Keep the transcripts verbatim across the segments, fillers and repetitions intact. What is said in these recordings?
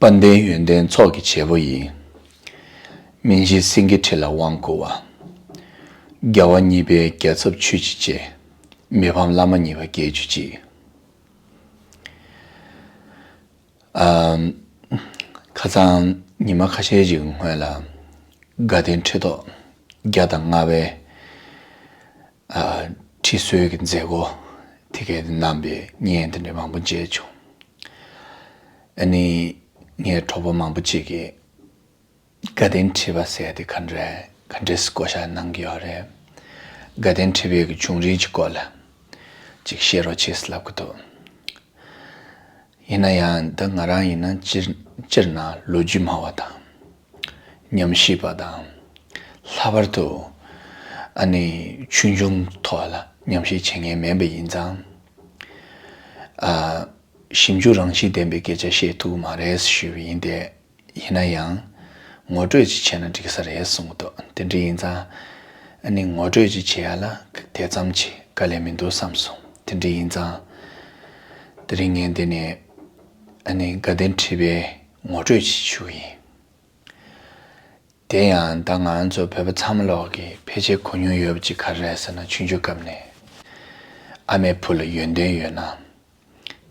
དཔལ་ལྡན་ཡོན་ཏན་ཚོགས་ཀྱི་བྱེད་པོ་ཡིས། སྨིན་བྱེད་སེང་གེའི་ཁྲི་ལ་དབང་བསྐུར་བ། རྒྱལ་བ་གཉིས་པའི་རྒྱལ་ཚབ་ཆོས་ཀྱི་རྗེ། མི་ཕམ་བླ་མ་གཉིས་པ་རྒྱལ་གྱུར་ཅིག་ཨམ། ཁ་སང་ཉི་མ་ཁ་ཤས་ཤིག་སྔོན་ལ། དགའ་ལྡན་ཁྲི་ཐོག་བརྒྱ་དང་ལྔ་པའི་ཨ། ཁྲི་གསོལ་གྱི་མཛད་སྒོ་དེ་གའི་གནང་བའི་བརྙན་དེ་འདྲ་མང་པོ་མཇལ་བྱུང་། ཨ་ནི། ངའི་གྲོགས་པོ་མང་པོ་ཅིག་གིས། དགའ་ལྡན་ཁྲི་པ་ཟེར་དེ་ག་འདྲ་ག་འདྲས་བསྐོ་བཞག་གནང་གི་ཡོད་རེད། དགའ་ལྡན་ཁྲི་པའི་གི་བྱུང་རིམ་གྱི་སྐོར་ལ་ཅིག་བཤད་རོགས་བྱེད་ཟེར་ལབ་གི་འདུག་ཡིན་ན་ཡང་ད་ང་རང་ཡིན་ན་སྤྱིར་སྤྱིར་ན་ལོ་རྒྱུས་སྨྲ་བ་དང་། ཉམས་ཞིབ་པ་དང་། ལྷག་པར་དུ་ཨ་ནི་ཆོས་འབྱུང་ཐོག་ལ་ཉམས་ཞིབ་བྱེད་མཁན་མིན་པ་ཡིན་ཙང་། ཨ། ཞིབ་འཇུག་རང་བཞིན་ལྡན་པའི་སྐད་ཆ་བཤད་ཐུབ་ཀྱི་མ་རེད་ཞུས་པ་ཡིན་ཏེ། ཡིན་ན་ཡང་ངོ་སྤྲོད་ཅིག་བྱས་ན་འགྲིག་ས་རེད་གསུང་གི་འདུག་དེ་འདྲ་ཡིན་ཙང་། ཨ་ནི་ངོ་སྤྲོད་ཅིག་བྱེད་ཡ་ལ་དེ་ཙམ་གྱིས་དཀའ་ལས་མི་འདུག་བསམ་སོང་། དེ་འདྲ་ཡིན་ཙང་། དེ་རིང་ངས་འདི་ནས་ཨ་ནི་དགའ་ལྡན་ཁྲི་པའི་ངོ་སྤྲོད་ཅིག་ཞུ་གི་ཡིན། དེ་ཡང་ད་ང་ཚོ་བོད་པ་ཚང་མ་ལོག་གིས་ཕལ་ཆེར་གོ་མྱོང་ཡོད་པ་ཅིག་ག་རེ་རེད་ཟེར་ན། ཆུང་ཆུང་སྐབས་ནས་ཨ་མའི་བུ་ལ་ཡོན་ཏན་ཡོད་ན།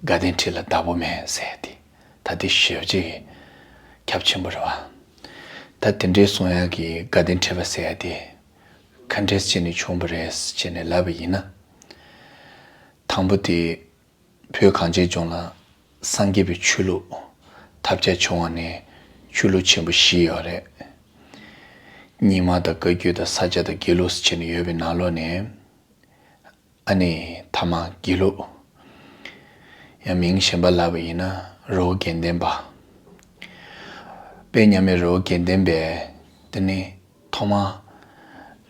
དགའ་ལྡན་ཁྲི་ལ་བདག་པོ་མེད་ཟེར་ཏེ། ད་དེ་ཞེ་པོ་ཅིག་ཁྱབ་ཆེན་པོ་རེད་བ། ད་དེ་འདྲའི་གསུང་ཡག་གི་དགའ་ལྡན་ཁྲི་པ་ཟེར་ཡ་དེ་ག་འདྲས་བྱས་ནས་བྱུང་བ་རེད་ཟེར་ནས་ལབ་པ་ཡིན་ན། དང་པོ་དེ་བོད་གངས་ཅན་ལྗོངས་ལ་སངས་རྒྱས་པའི་ཆོས་ལུགས་ཐབས་ཆག་བྱུང་བ་ནས་ཆོས་ལུགས་ཆེན་པོ་བཞི་ཡོད་རེད། རྙིང་མ་དང་བཀའ་བརྒྱུད་དང་ས་སྐྱ་དང་དགེ་ལུགས་ཟེར་བྱས་ནས་ཡོད་པའི་ནང་ལོགས་ནས། ཨ་ནི་ཐ་མ་དགེ་ལུགས། ཡང་མིང་གཞན་པ་ལབ་པ་ཡིན་ན་རི་བོ་དགེ་ལྡན་པ། དཔེ་མཉམ་མེད་རི་བོ་དགེ་ལྡན་པའི་དེ་ནི་ཐོག་མ་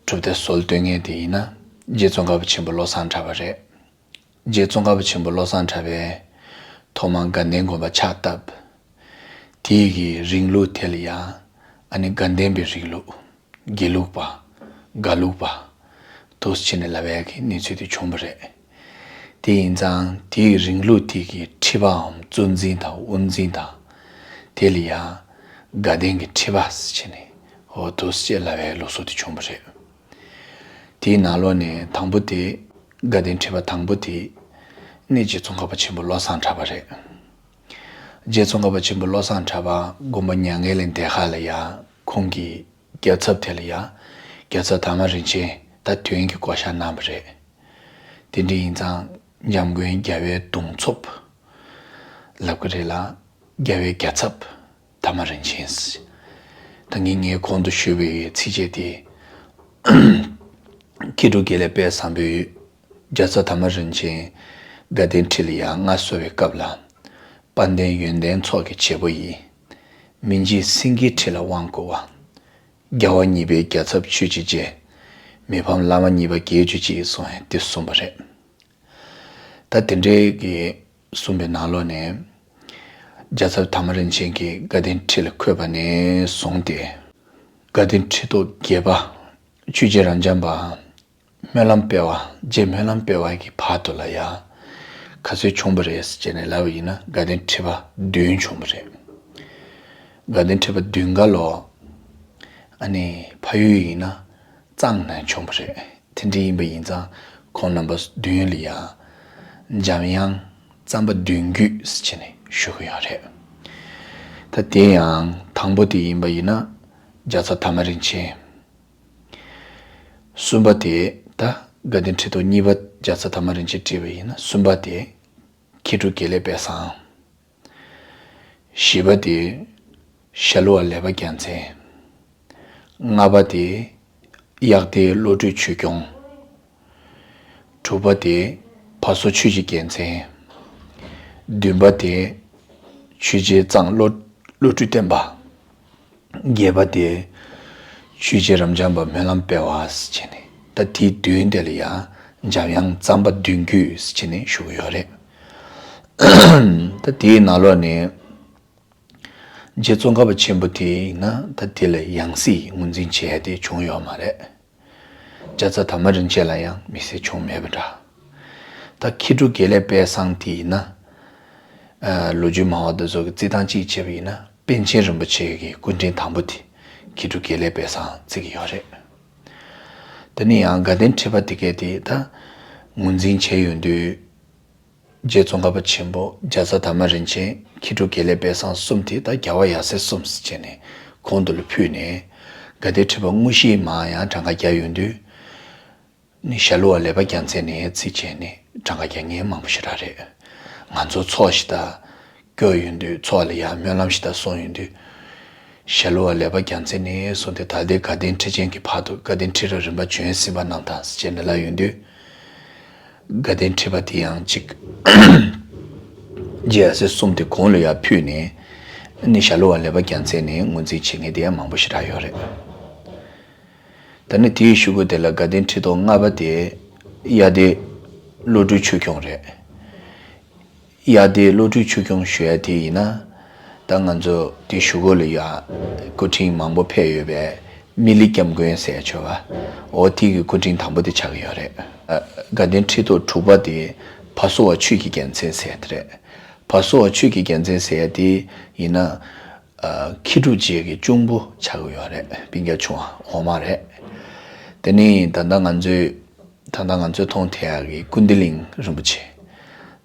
གྲུབ་མཐའ་སྲོལ་གཏོད་མཁན་དེ་ཡིན་ན་རྗེ་ཙོང་ཁ་པ་ཆེན་པོ་བློ་བཟང་གྲགས་པ་རེད། རྗེ་ཙོང་ཁ་པ་ཆེན་པོ་བློ་བཟང་གྲགས་པས་ཐོག་མར་དགའ་ལྡན་དགོན་པ་ཕྱག་བཏབ། དེའི་གི་རིང་ལུགས་དེ་ལ་ཡང་ཨ་ནི་དགའ་ལྡན་པའི་རིང་ལུགས། དགེ་ལུགས་པ། དགའ་ལུགས་པ། འདུག་སེ་བྱས་ནས་ལབ་ཡག་གི་གནས་ཚུལ་དེ་བྱུང་བ་རེད། དེ་ཡིན་ཙང་དེའི་རིང་ལུགས་དེ་གི་ཁྲི་པའམ་གཙོ་འཛིན་དང་དབུ་འཛིན་དང་། དེ་ལ་ཡང་དགའ་ལྡན་གྱི་ཁྲི་པ་ཟེར་བྱས་ནས་འོ་འདུག་སེ་ལབ་ཡག་ལུགས་སྲོལ་དེ་བྱུང་བ་རེད། དེའི་ནང་ལོགས་ནས་དང་པོ་དེ། དགའ་ལྡན་ཁྲི་པ་དང་པོ་དེ་ནི་རྗེ་ཙོང་ཁ་པ་ཆེན་པོ་བློ་བཟང་གྲགས་པ་རེད། རྗེ་ཙོང་ཁ་པ་ཆེན་པོ་བློ་བཟང་གྲགས་པ་དགོན་པ་མྱ་ངན་ལས་འདས་ཁ་ལ་ཡང་ཁོང་གི་རྒྱལ་ཚབ་དེ་ལ་ཡང་རྒྱལ་ཚབ་དར་མ་རིན་ཆེན་ད་དོན་གྱི་བསྐོ་བཞག་གནང་བ་རེད། དེ་འདྲ་ཡིན་ཙང་འཇམ་མགོན་རྒྱལ་བའི་གདུང་འཚོབ་ལབ་ཀྱི་རེད་ལ། རྒྱལ་བའི་རྒྱལ་ཚབ་དར་མ་རིན་ཆེན། ད་ངས་ངས་གོང་དུ་ཞུས་པའི་ཚིགས་བཅད་དེ། མཁས་གྲུབ་དགེ་ལེགས་དཔལ་བཟང་པོས་རྒྱལ་ཚབ་དར་མ་རིན་ཆེན་དགའ་ལྡན་ཁྲི་ལ་ཡར་མངའ་གསོལ་བའི་སྐབས་ལ། དཔལ་ལྡན་ཡོན་ཏན་ཚོགས་ཀྱི་བྱེད་པོ་ཡིས། སྨིན་བྱེད་སེང་གེའི་ཁྲི་ལ་དབང་བསྐུར་བ། རྒྱལ་བ་གཉིས་པའི་རྒྱལ་ཚབ་ཆོས་ཀྱི་རྗེ། མི་ཕམ་བླ་མ་གཉིས་པ་རྒྱལ་གྱུར་ཅིག་གསུངས་ཡང་དེ་གསུངས་པ་རེད། ད་དེ་འདྲའི་གི་གསུངས་པའི་ནང་ལོགས་ནས། རྒྱལ་ཚབ་དར་མ་རིན་ཆེན་གྱིས་དགའ་ལྡན་ཁྲི་ལ་འཁོད་པ་ནས་བཟུང་སྟེ། དགའ་ལྡན་ཁྲི་ཐོག་བརྒྱད་པ། ཆོས་རྗེ་རབ་འབྱམས་པ། སྨོན་ལམ་སྤེལ་བ། རྗེ་སྨོན་ལམ་སྤེལ་བ་གི་བར་དུ་ལ་ཡང་ག་ཚོད་བྱུང་བ་རེད་ཟེར་ནས་ལབ་པ་ཡིན་ན་དགའ་ལྡན་ཁྲི་པ་བདུན་བྱུང་བ་རེད། དགའ་ལྡན་ཁྲི་པ་བདུན་ག་ལོ། ཨ་ནི་ཕ་ཡུལ་ཡིན་ན་གཙང་ནས་བྱུང་བ་རེད། དེ་འདྲ་ཡིན་པ་ཡིན་ཙང་ཁོང་རྣམ་པ་བདུན་ལ་ཡང་འཇམ་དབྱངས་གཙང་པ་བདུན་བརྒྱུད་ཟེར་ནས་ཞུ་གི་ཡོད་རེད། ད་དེ་ཡང་དང་པོ་དེ་ཡིན་པ་ཡིན་ན་རྒྱལ་ཚབ་དར་མ་རིན་ཆེན། གསུམ་པ་དེ་ད་དགའ་ལྡན་ཁྲི་ཐོག་གཉིས་པ་རྒྱལ་ཚབ་དར་མ་རིན་ཆེན་བྲིས་པ་ཡིན་ན་གསུམ་པ་དེ་མཁས་གྲུབ་དགེ་ལེགས་དཔལ་བཟང་། བཞི་པ་དེ་ཤར་ལུང་བ་ལེགས་པ་རྒྱལ་མཚན། ལྔ་པ་དེ་གཡག་སྡེ་བློ་གྲོས་ཆོས་སྐྱོང་། དྲུག་པ་དེ་བ་སོ་ཆོས་ཀྱི་རྒྱལ་མཚན། བདུན་པ་དེ་ཆོས་རྗེ་གཙང་བློ་བློ་གྲོས་བསྟན་པ། བརྒྱད་པ་དེ་ཆོས་རྗེ་རབ་འབྱམས་པ་སྨོན་ལམ་སྤེལ་བ་ཟེར་བྱས་ནས། ད་དེའི་བདུན་དེ་ལ་ཡང་འཇམ་དབྱངས་གཙང་པ་བདུན་བརྒྱུད་ཟེར་བྱས་ནས་ཞུ་གི་ཡོད་རེད། ད་དེའི་ནང་ལོགས་ནས་རྗེ་ཙོང་ཁ་པ་ཆེན་པོ་དེ་ཡིན་ན་ད་དེ་ལ་ཡང་སྲིད་ངོས་འཛིན་བྱས་ཏེ་བྱུང་ཡོད་མ་རེད། རྒྱལ་ཚབ་དར་མ་རིན་ཆེན་ལ་ཡང་མི་སེར་བྱུང་མེད་པ་འདྲ། ད་མཁས་གྲུབ་དགེ་ལེགས་དཔལ་བཟང་དེ་ཡིན་ན། ལོ་རྒྱུས་མང་བ་འདི་ཚོ་གི་རྩིས་སྟངས་གཅིག་བྱས་པ་ཡིན་ན། པཎ་ཆེན་རིན་པོ་ཆེ་གི་སྐུ་ཕྲེང་དང་པོ་དེ་མཁས་གྲུབ་དགེ་ལེགས་དཔལ་བཟང་བརྩི་གི་ཡོད་རེད། དེ་ནས་ཡང་དགའ་ལྡན་ཁྲི་པ་དེ་གས་དེ་ད་ངོས་འཛིན་བྱས་ཡོང་དུས། རྗེ་ཙོང་ཁ་པ་ཆེན་པོ། རྒྱ་བཟའ་དར་མ་རིན་ཆེན། མཁས་གྲུབ་དགེ་ལེགས་དཔལ་བཟང་གསུམ་དེ་ད་རྒྱལ་བ་ཡབ་སྲས་གསུམ་ཟེར་བྱས་ནས་གོང་དུ་ལ་ཕུལ་ནས། དགའ་ལྡན་ཁྲི་པ་དངོས་གཞིའི་མར་ཡང་གྲངས་ཀ་རྒྱག་ཡོང་དུས། ནི་ཞྭ་ལུ་བ་ལེགས་པ་རྒྱལ་མཚན་ནས་བརྩིས་བྱས་ནས་གྲངས་ཀ་རྒྱག་མཁན་མང་པོ་ཞེ་དྲག་རེད། ང་ཚོ་ཚོགས་ཤིག་ད་སྐྱོར་ཡོང་དུས། ཚོགས་ལ་ཡང་སྨོན་ལམ་ཞིག་ད་གསུང་ཡོང་དུས། ཞྭ་ལུ་བ་ལེགས་པ་རྒྱལ་མཚན་ནས་བཟུང་སྟེ་ད་ལྟའི་དགའ་ལྡན་ཁྲི་ཆེན་གྱི་བར་དུ་དགའ་ལྡན་ཁྲི་རབས་རིམ་པ་བྱོན་ཟིན་པ་རྣམས་དང་ཟེར་བྱས་ནས་ལབ་ཡོང་དུས། དགའ་ལྡན་ཁྲི་པ་དེ་ཡང་གཅིག་རྗེ་ཡབ་སྲས་གསུམ་དེ་གོང་ལ་ཡར་ཕུལ་ནས། ནི་ཞྭ་ལུ་བ་ལེགས་པ་རྒྱལ་མཚན་ནས་ངོས་འཛིན་བྱེད་མཁན་དེ་ཡང་མང་པོ་ཞེ་དྲག་ཡོད་རེད། ད་ནི་དེའི་གཞུག་གུ་དེ་ལ་དགའ་ལྡན་ཁྲི་ཐོག་ལྔ་པ་དེ་དབྱར་ཟླའི་བློ་གྲོས་ཆོས་སྐྱོང་རེད། དབྱར་ཟླའི་བློ་གྲོས་ཆོས་སྐྱོང་ཞུ་ཡ་དེ་ཡིན་ན། ད་ང་ཚོ་དེའི་གཞུག་གུ་ལ་ཡ་སྐུ་ཕྲེང་མང་པོ་ཕེབས་ཡོད་པའི་སྨིན་གླིང་སྐྱབས་མགོན་ཟེར་ཡ་ཆོས་པ། འོ་དེ་གི་སྐུ་ཕྲེང་དང་པོ་དེ་ཆགས་ཀྱི་ཡོད་རེད། ཨ། དགའ་ལྡན་ཁྲི་ཐོག་དྲུག་པ་དེ་བ་སོ་བ་ཆོས་ཀྱི་རྒྱལ་མཚན་ཟེར་ཡ་དེ་རེད། བ་སོ་བ་ཆོས་ཀྱི་རྒྱལ་མཚན་ཟེར་ཡ་དེ་ཡིན་ན། ཨ། མཁས་གྲུབ་རྗེ་གི་གཅུང་པོ་ཆགས་ཀྱི་ཡོད་རེད། སྤུན་ཀྱག་ཆུང་བ་འོག་མ་རེད། དེ་ནས་ད་ལྟ་ང་ཚོའི་ད་ལྟ་ང་ཚོས་མཐོང་ཐལ་ཡག་གི་ཀུན་བདེ་གླིང་རིན་པོ་ཆེ།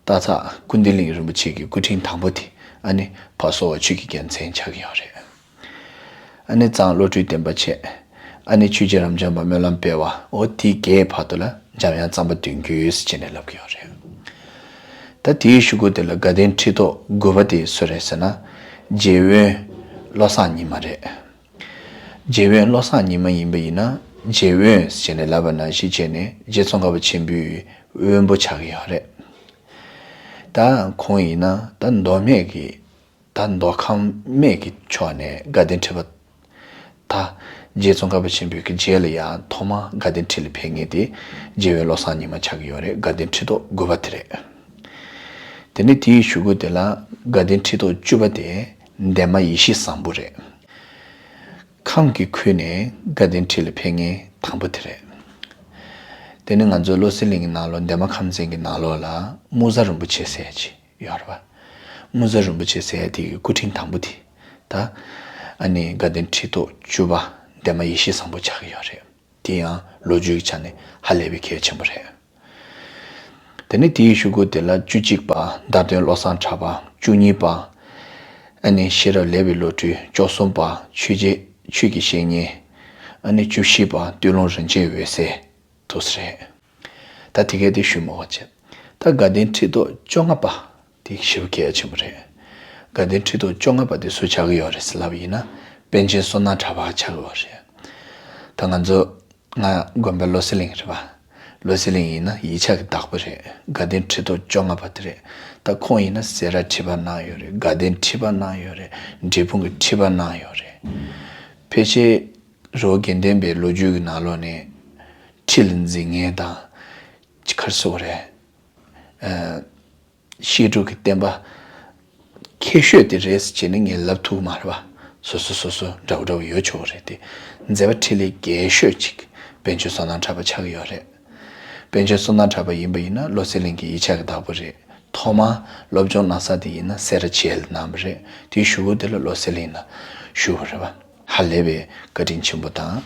སྟག་ཚང་ཀུན་བདེ་གླིང་རིན་པོ་ཆེ་གི་སྐུ་ཕྲེང་དང་པོ་དེ་ཨ་ནི་བ་སོ་བ་ཆོས་ཀྱི་རྒྱལ་མཚན་ཆགས་ཀྱི་ཡོད་རེད། ཨ་ནི་གཙང་བློ་གྲོས་བསྟན་པ་ཆེ། ཨ་ནི་ཆོས་རྗེ་རབ་འབྱམས་པ་སྨོན་ལམ་དཔལ་བ། འོ་དེ་གའི་བར་དུ་ལ་འཇམ་དབྱངས་གཙང་པ་བདུན་བརྒྱུད་ཟེར་བྱས་ནས་ལབ་ཀྱི་ཡོད་རེད། ད་དེའི་གཞུག་གུ་དེ་ལ་དགའ་ལྡན་ཁྲི་ཐོག་དགུ་པ་དེ་སུ་རེད་ཟེར་ན། རྗེ་དབོན་བློ་བཟང་ཉི་མ་རེད། རྗེ་དབོན་བློ་བཟང་ཉི་མ་ཡིན་པ་ཡིན་ན། རྗེ་དབོན་ཟེར་ནས་ལབ་པ་ནང་བཞིན་བྱས་ནས་རྗེ་ཙོང་ཁ་པ་ཆེན་པོའི་དབོན་པོ་ཆགས་ཀྱི་ཡོད་རེད། ད་ཁོང་ཡིན་ན་ད་མདོ་སྨད་ཀྱི། ད་མདོ་ཁམས་སྨད་ཀྱི་ཕྱོགས་ནས་དགའ་ལྡན་ཁྲི་པ། ད་རྗེ་ཙོང་ཁ་པ་ཆེན་པོའི་གི་རྗེས་ལ་ཡང་ཐོག་མ་དགའ་ལྡན་ཁྲི་ལ་ཕེབས་མཁན་དེ་རྗེ་དབོན་བློ་བཟང་ཉི་མ་ཆགས་ཀྱི་ཡོད་རེད། དགའ་ལྡན་ཁྲི་ཐོག་དགུ་པ་དེ་རེད། དེ་ནས་དེའི་གཞུག་གུ་དེ་ལ་དགའ་ལྡན་ཁྲི་ཐོག་བཅུ་པ་དེ་འདན་མ་ཡེ་ཤེས་བཟང་པོ་རེད། ཁམས་ཀྱི་ཁུལ་ནས་དགའ་ལྡན་ཁྲི་ལ་ཕེབས་མཁན་དང་པོ་དེ་རེད། དེ་ནི་ང་ཚོ་བློ་གསལ་གླིང་གི་ནང་ལོགས། འདན་མ་ཁམས་ཚན་གྱི་ནང་ལོགས་ལ་སྨུག་བཟའ་རིན་པོ་ཆེ་ཟེར་ཅིག་ཡོད་རེད་པ། སྨུག་བཟའ་རིན་པོ་ཆེ་ཟེར་དེ་གི་སྐུ་ཕྲེང་དང་པོ་དེ། ད་ཨ་ནི་དགའ་ལྡན་ཁྲི་ཐོག་བཅུ་པ་འདན་མ་ཡེ་ཤེས་བཟང་པོ་ཆགས་ཀྱི་ཡོད་རེད། དེ་ཡང་ལོ་རྒྱུས་ཀྱི་ཆ་ནས་ཧ་ལས་པའི་གལ་ཆེན་པོ་རེད། དེ་ནས་དེའི་གཞུག་གུ་དེ་ལ་བཅུ་གཅིག་པ་མདའ་སྟོན་བློ་བཟང་གྲགས་པ། བཅུ་གཉིས་པ་ཨ་ནི་ཤེས་རབ་ལེགས་པའི་བློ་གྲོས། བཅུ་གསུམ་པ་ཆོས་རྗེ། ཆོས་ཀྱི་བཤེས་གཉེན། ཨ་ནི་བཅུ་བཞི་པ་སྟོད་ལུང་རིན་ཆེན་འོད་ཟེར་དེ་ཚོ་རེད། ད་དེ་གས་དེ་ཞུས་མ་དགོས་ཅེས། ད་དགའ་ལྡན་ཁྲི་ཐོག་བཅོ་ལྔ་པ་དེ་ཞེ་པོ་གལ་ཆེན་པོ་རེད། དགའ་ལྡན་ཁྲི་ཐོག་བཅོ་ལྔ་པ་དེ་སུ་ཆགས་ཀྱི་ཡོད་རེད་ཟེར་ལབ་པ་ཡིན་ན། པཎ་ཆེན་བསོད་ནམས་གྲགས་པ་ཆགས་ཀྱི་ཡོད་རེད། ད་ང་ཚོ་ང་དགོན་པ་བློ་གསལ་གླིང་རེད་པ། བློ་གསལ་གླིང་ཡིན་ན་ཡིག་ཆ་གི་བདག་པོ་རེད། དགའ་ལྡན་ཁྲི་ཐོག་བཅོ་ལྔ་པ་དེ་རེད། ད་ཁོང་ཡིན་ན་སེ་ར་ཁྲི་པ་གནང་ཡོད་རེད། དགའ་ལྡན་ཁྲི་པ་གནང་ཡོད་རེད། འབྲས་སྤུངས་ཀྱི་ཁྲི་པ་གནང་ཡོད་རེད། ཕལ་ཆེར་རི་བོ་དགེ་ལྡན་པའི་ལོ་རྒྱུས་ཀྱི་ནང་ལོགས་ནས་ཁྲི་ལ་འཛིན་མཁན་དང་། ཅི་ག་རེ་ཟེར་དགོས་རེད། ཨ། བཤད་སྒྲུབ་ཀྱི་བསྟན་པ་མཁས་ཤོས་དེ་རེད་ཟེར་བྱས་ནས་ངས་ལབ་ཐུབ་ཀྱི་མ་རེད་པ། སོ་སོ་སོ་སོ་འདྲ་བོ་འདྲ་བོ་ཡོད་ཆོག་གི་རེད་དེ། མཛད་པ་འཕྲིན་ལས་རྒྱས་ཤོས་ཅིག་པཎ་ཆེན་བསོད་ནམས་གྲགས་པ་ཆགས་ཀྱི་ཡོད་རེད། པཎ་ཆེན་བསོད་ནམས་གྲགས་པ་ཡིན་པ་ཡིན་ན་བློ་གསལ་གླིང་གི་ཡིག་ཆ་གི་བདག་པོ་རེད། ཐོག་མར་སློབ་སྦྱོང་གནང་ས་དེ་ཡིན་ན་སེ་ར་བྱེས་ལ་གནང་བ་རེད། དེའི་གཞུག་གུ་དེ་ལ་བློ་གསལ་གླིང་ལ་བཞུགས་པ་རེད་པ། ཧ་ལས་པའི་བཀའ་དྲིན་ཆེན་པོ་དང་།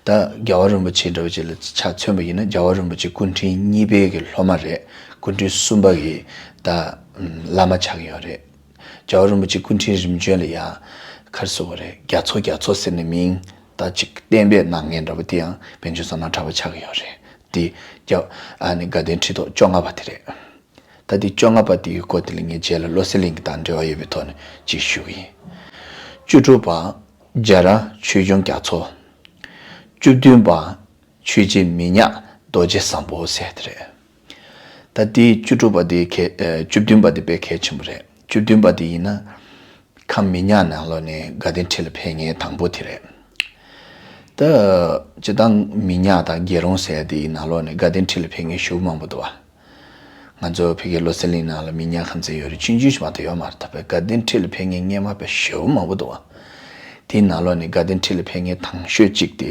ད་རྒྱལ་བ་རིན་པོ་ཆེ་འདྲ་བོ་ཅིག་ལ་ཆ་མཚོན་པ་ཡིན་ན། རྒྱལ་བ་རིན་པོ་ཆེ་སྐུ་ཕྲེང་གཉིས་པའི་གི་སློབ་མ་རེད། སྐུ་ཕྲེང་གསུམ་པ་གི་ད་བླ་མ་ཆགས་ཀྱི་ཡོད་རེད། རྒྱལ་བ་རིན་པོ་ཆེ་སྐུ་ཕྲེང་རིམ་བྱོན་ལ་ཡང་ག་རེ་ཟེར་དགོས་རེད། རྒྱ་མཚོ་རྒྱ་མཚོ་ཟེར་ནས་མིང་ད་ཅིག་གཏན་འབེབས་གནང་མཁན་འདྲ་བོ་དེ་ཡང་པཎ་ཆེན་བསོད་ནམས་གྲགས་པ་ཆགས་ཀྱི་ཡོད་རེད། དེ་རྒྱ་ཨ་ནི་དགའ་ལྡན་ཁྲི་ཐོག་བཅོ་ལྔ་པ་དེ་རེད། ད་དེ་བཅོ་ལྔ་པ་དེའི་སྐོར་དེ་ལ་ངས་རྗེས་ལ་བློ་གསལ་གླིང་གི་དང་འབྲེལ་བ་ཡོད་པའི་ཐོག་ནས་ཅིག་ཞུ་གི་ཡིན། བཅུ་དྲུག་པ་རྒྱ་ར་ཆོས་སྐྱོང་རྒྱ་མཚོ། བཅུ་བདུན་པ་ཆོས་རྗེ་མི་ཉག་རྡོ་རྗེ་བཟང་པོ་ཟེར་དེ་རེད། ད་དེ་བཅུ་དྲུག་པ་དེ་གལ་ཨ། བཅུ་བདུན་པ་དེ་དཔེ་གལ་ཆེན་པོ་རེད། བཅུ་བདུན་པ་དེ་ཡིན་ན། ཁམས་མི་ཉག་ནང་ལོགས་ནས་དགའ་ལྡན་ཁྲི་ལ་ཕེབས་མཁན་དང་པོ་དེ་རེད། ད་སྤྱིར་བཏང་མི་ཉག་དང་རྒྱལ་རོང་ཟེར་ཡ་དེའི་ནང་ལོགས་ནས་དགའ་ལྡན་ཁྲི་ལ་ཕེབས་མཁན་ཞེ་པོ་མང་པོ་འདུག་པ། ང་ཚོ་ཕ་གིའི་བློ་གསལ་གླིང་ནང་ལ་མི་ཉག་ཁམས་ཚན་ཡོད་རེད། ཆུང་ཆུང་ཞིག་མ་གཏོགས་ཡོད་མ་རེད། ད་དཔེ་དགའ་ལྡན་ཁྲི་ལ་ཕེབས་མཁན་སྔོན་མ་དཔེ་ཞེ་པོ་མང་པོ་འདུག་པ། དེའི་ནང་ལོགས་ནས་དགའ་ལྡན་ཁྲི་ལ་ཕེབས་མཁན་དང་ཤོས་གཅིག་དེ་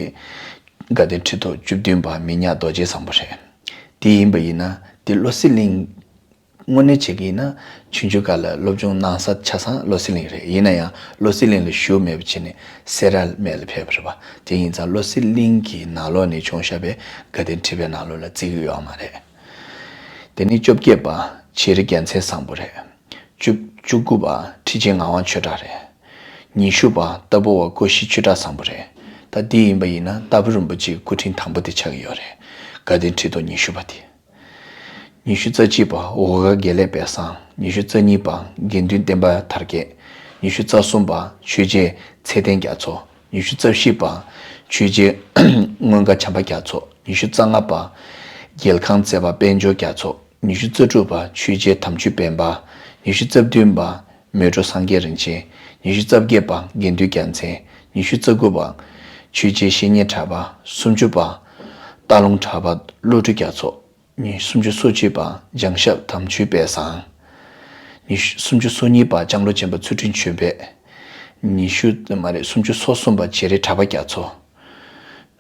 དགའ་ལྡན་ཁྲི་ཐོག་བཅུ་བདུན་པ་མི་ཉག་རྡོ་རྗེ་བཟང་པོ་རེད། དེ་ཡིན་པ་ཡིན་ན་དེ་བློ་གསལ་གླིང་ དངོས་གནས་བྱེད་ཀྱི་ཡིན་ན་ཆུང་ཆུང་སྐབས་ལ་སློབ་སྦྱོང་གནང་ས་ཆ་ཚང་བློ་གསལ་གླིང་རེད། ཡིན་ན་ཡང་བློ་གསལ་གླིང་ལ་བཞུགས་མེད་པ་བྱས་ནས་སེ་ར་སྨད་ལ་ཕེབས་པ་རེད་པ། དེ་ཡིན་ཙང་བློ་གསལ་གླིང་གི་ནང་ལོགས་ནས་བྱུང་བཞག་པའི་དགའ་ལྡན་ཁྲི་པའི་ནང་ལོགས་ལ་བརྩི་གི་ཡོད་མ་རེད། དེ་ནས་བཅོ་བརྒྱད་པ་བྱེ་རི་རྒྱལ་མཚན་བཟང་པོ་རེད། བཅུ་བཅུ་དགུ་པ་ཁྲི་ཆེན་ངག་དབང་ཆོས་གྲགས་རེད། ཉི་ཤུ་པ་རྟ་ཕོ་བ་ཀོ་ཤྲི་ཆོས་གྲགས་བཟང་པོ་རེད། ད་འདི་ཡིན་པ་ཡིན་ན་རྟ་ཕོ་རིན་པོ་ཆེའི་སྐུ་ཕྲེང་དང་པོ་དེ་ཆགས་ཀྱི་ཡོད་རེད། དགའ་ལྡན་ཁྲི་ཐོག་ཉི་ཤུ་པ་དེ། ཉི་ཤུ་རྩ་གཅིག་པ་འོ་དཀར་དགེ་ལེགས་དཔལ་བཟང་། ཉི་ཤུ་རྩ་གཉིས་པ་དགེ་འདུན་བསྟན་པ་དར་རྒྱས། ཉི་ཤུ་རྩ་གསུམ་པ་ཆོས་རྗེ་ཚེ་བརྟན་རྒྱ་མཚོ། ཉི་ཤུ་རྩ་བཞི་པ་ཆོས་རྗེ་མངོན་དགའ་བྱམས་པ་རྒྱ་མཚོ། ཉི་ཤུ་རྩ་ལྔ་པ་རྒྱལ་ཁང་བརྩེགས་པ་དཔལ་འབྱོར་རྒྱ་མཚོ། ཉི་ཤུ་རྩ་དྲུག་པ་ཆོས་རྗེ་དམ་ཆོས་འབེན་པ། ཉི་ཤུ་རྩ་བདུན་པ་མལ་གྲོ་སངས་རྒྱས་རིན་ཆེན། ཉི་ཤུ་རྩ་བརྒྱད་པ་དགེ་འདུན་རྒྱལ་མཚན། ཉི་ཤུ་རྩ་དགུ་པ་ཆོས་རྗེ་བཤེས་གཉེན་གྲགས་པ། སུམ་ཅུ་པ་སྟག་ལུང་གྲགས་པ་བློ་གྲོས་རྒྱ་མཚོ། ཉི་སུམ་ཅུ་སོ་གཅིག་པ་བྱང་ཞབས་དམ་ཆོས་དཔལ་བཟང་། ཉི་ཤུ་སུམ་ཅུ་སོ་གཉིས་པ་ལྕང་ལོ་ཆེན་པོ་ཚུལ་ཁྲིམས་ཆོས་འཕེལ། ཉི་ཤུ་མ་རེད། སུམ་ཅུ་སོ་གསུམ་པ་བྱེ་རི་གྲགས་པ་རྒྱ་མཚོ།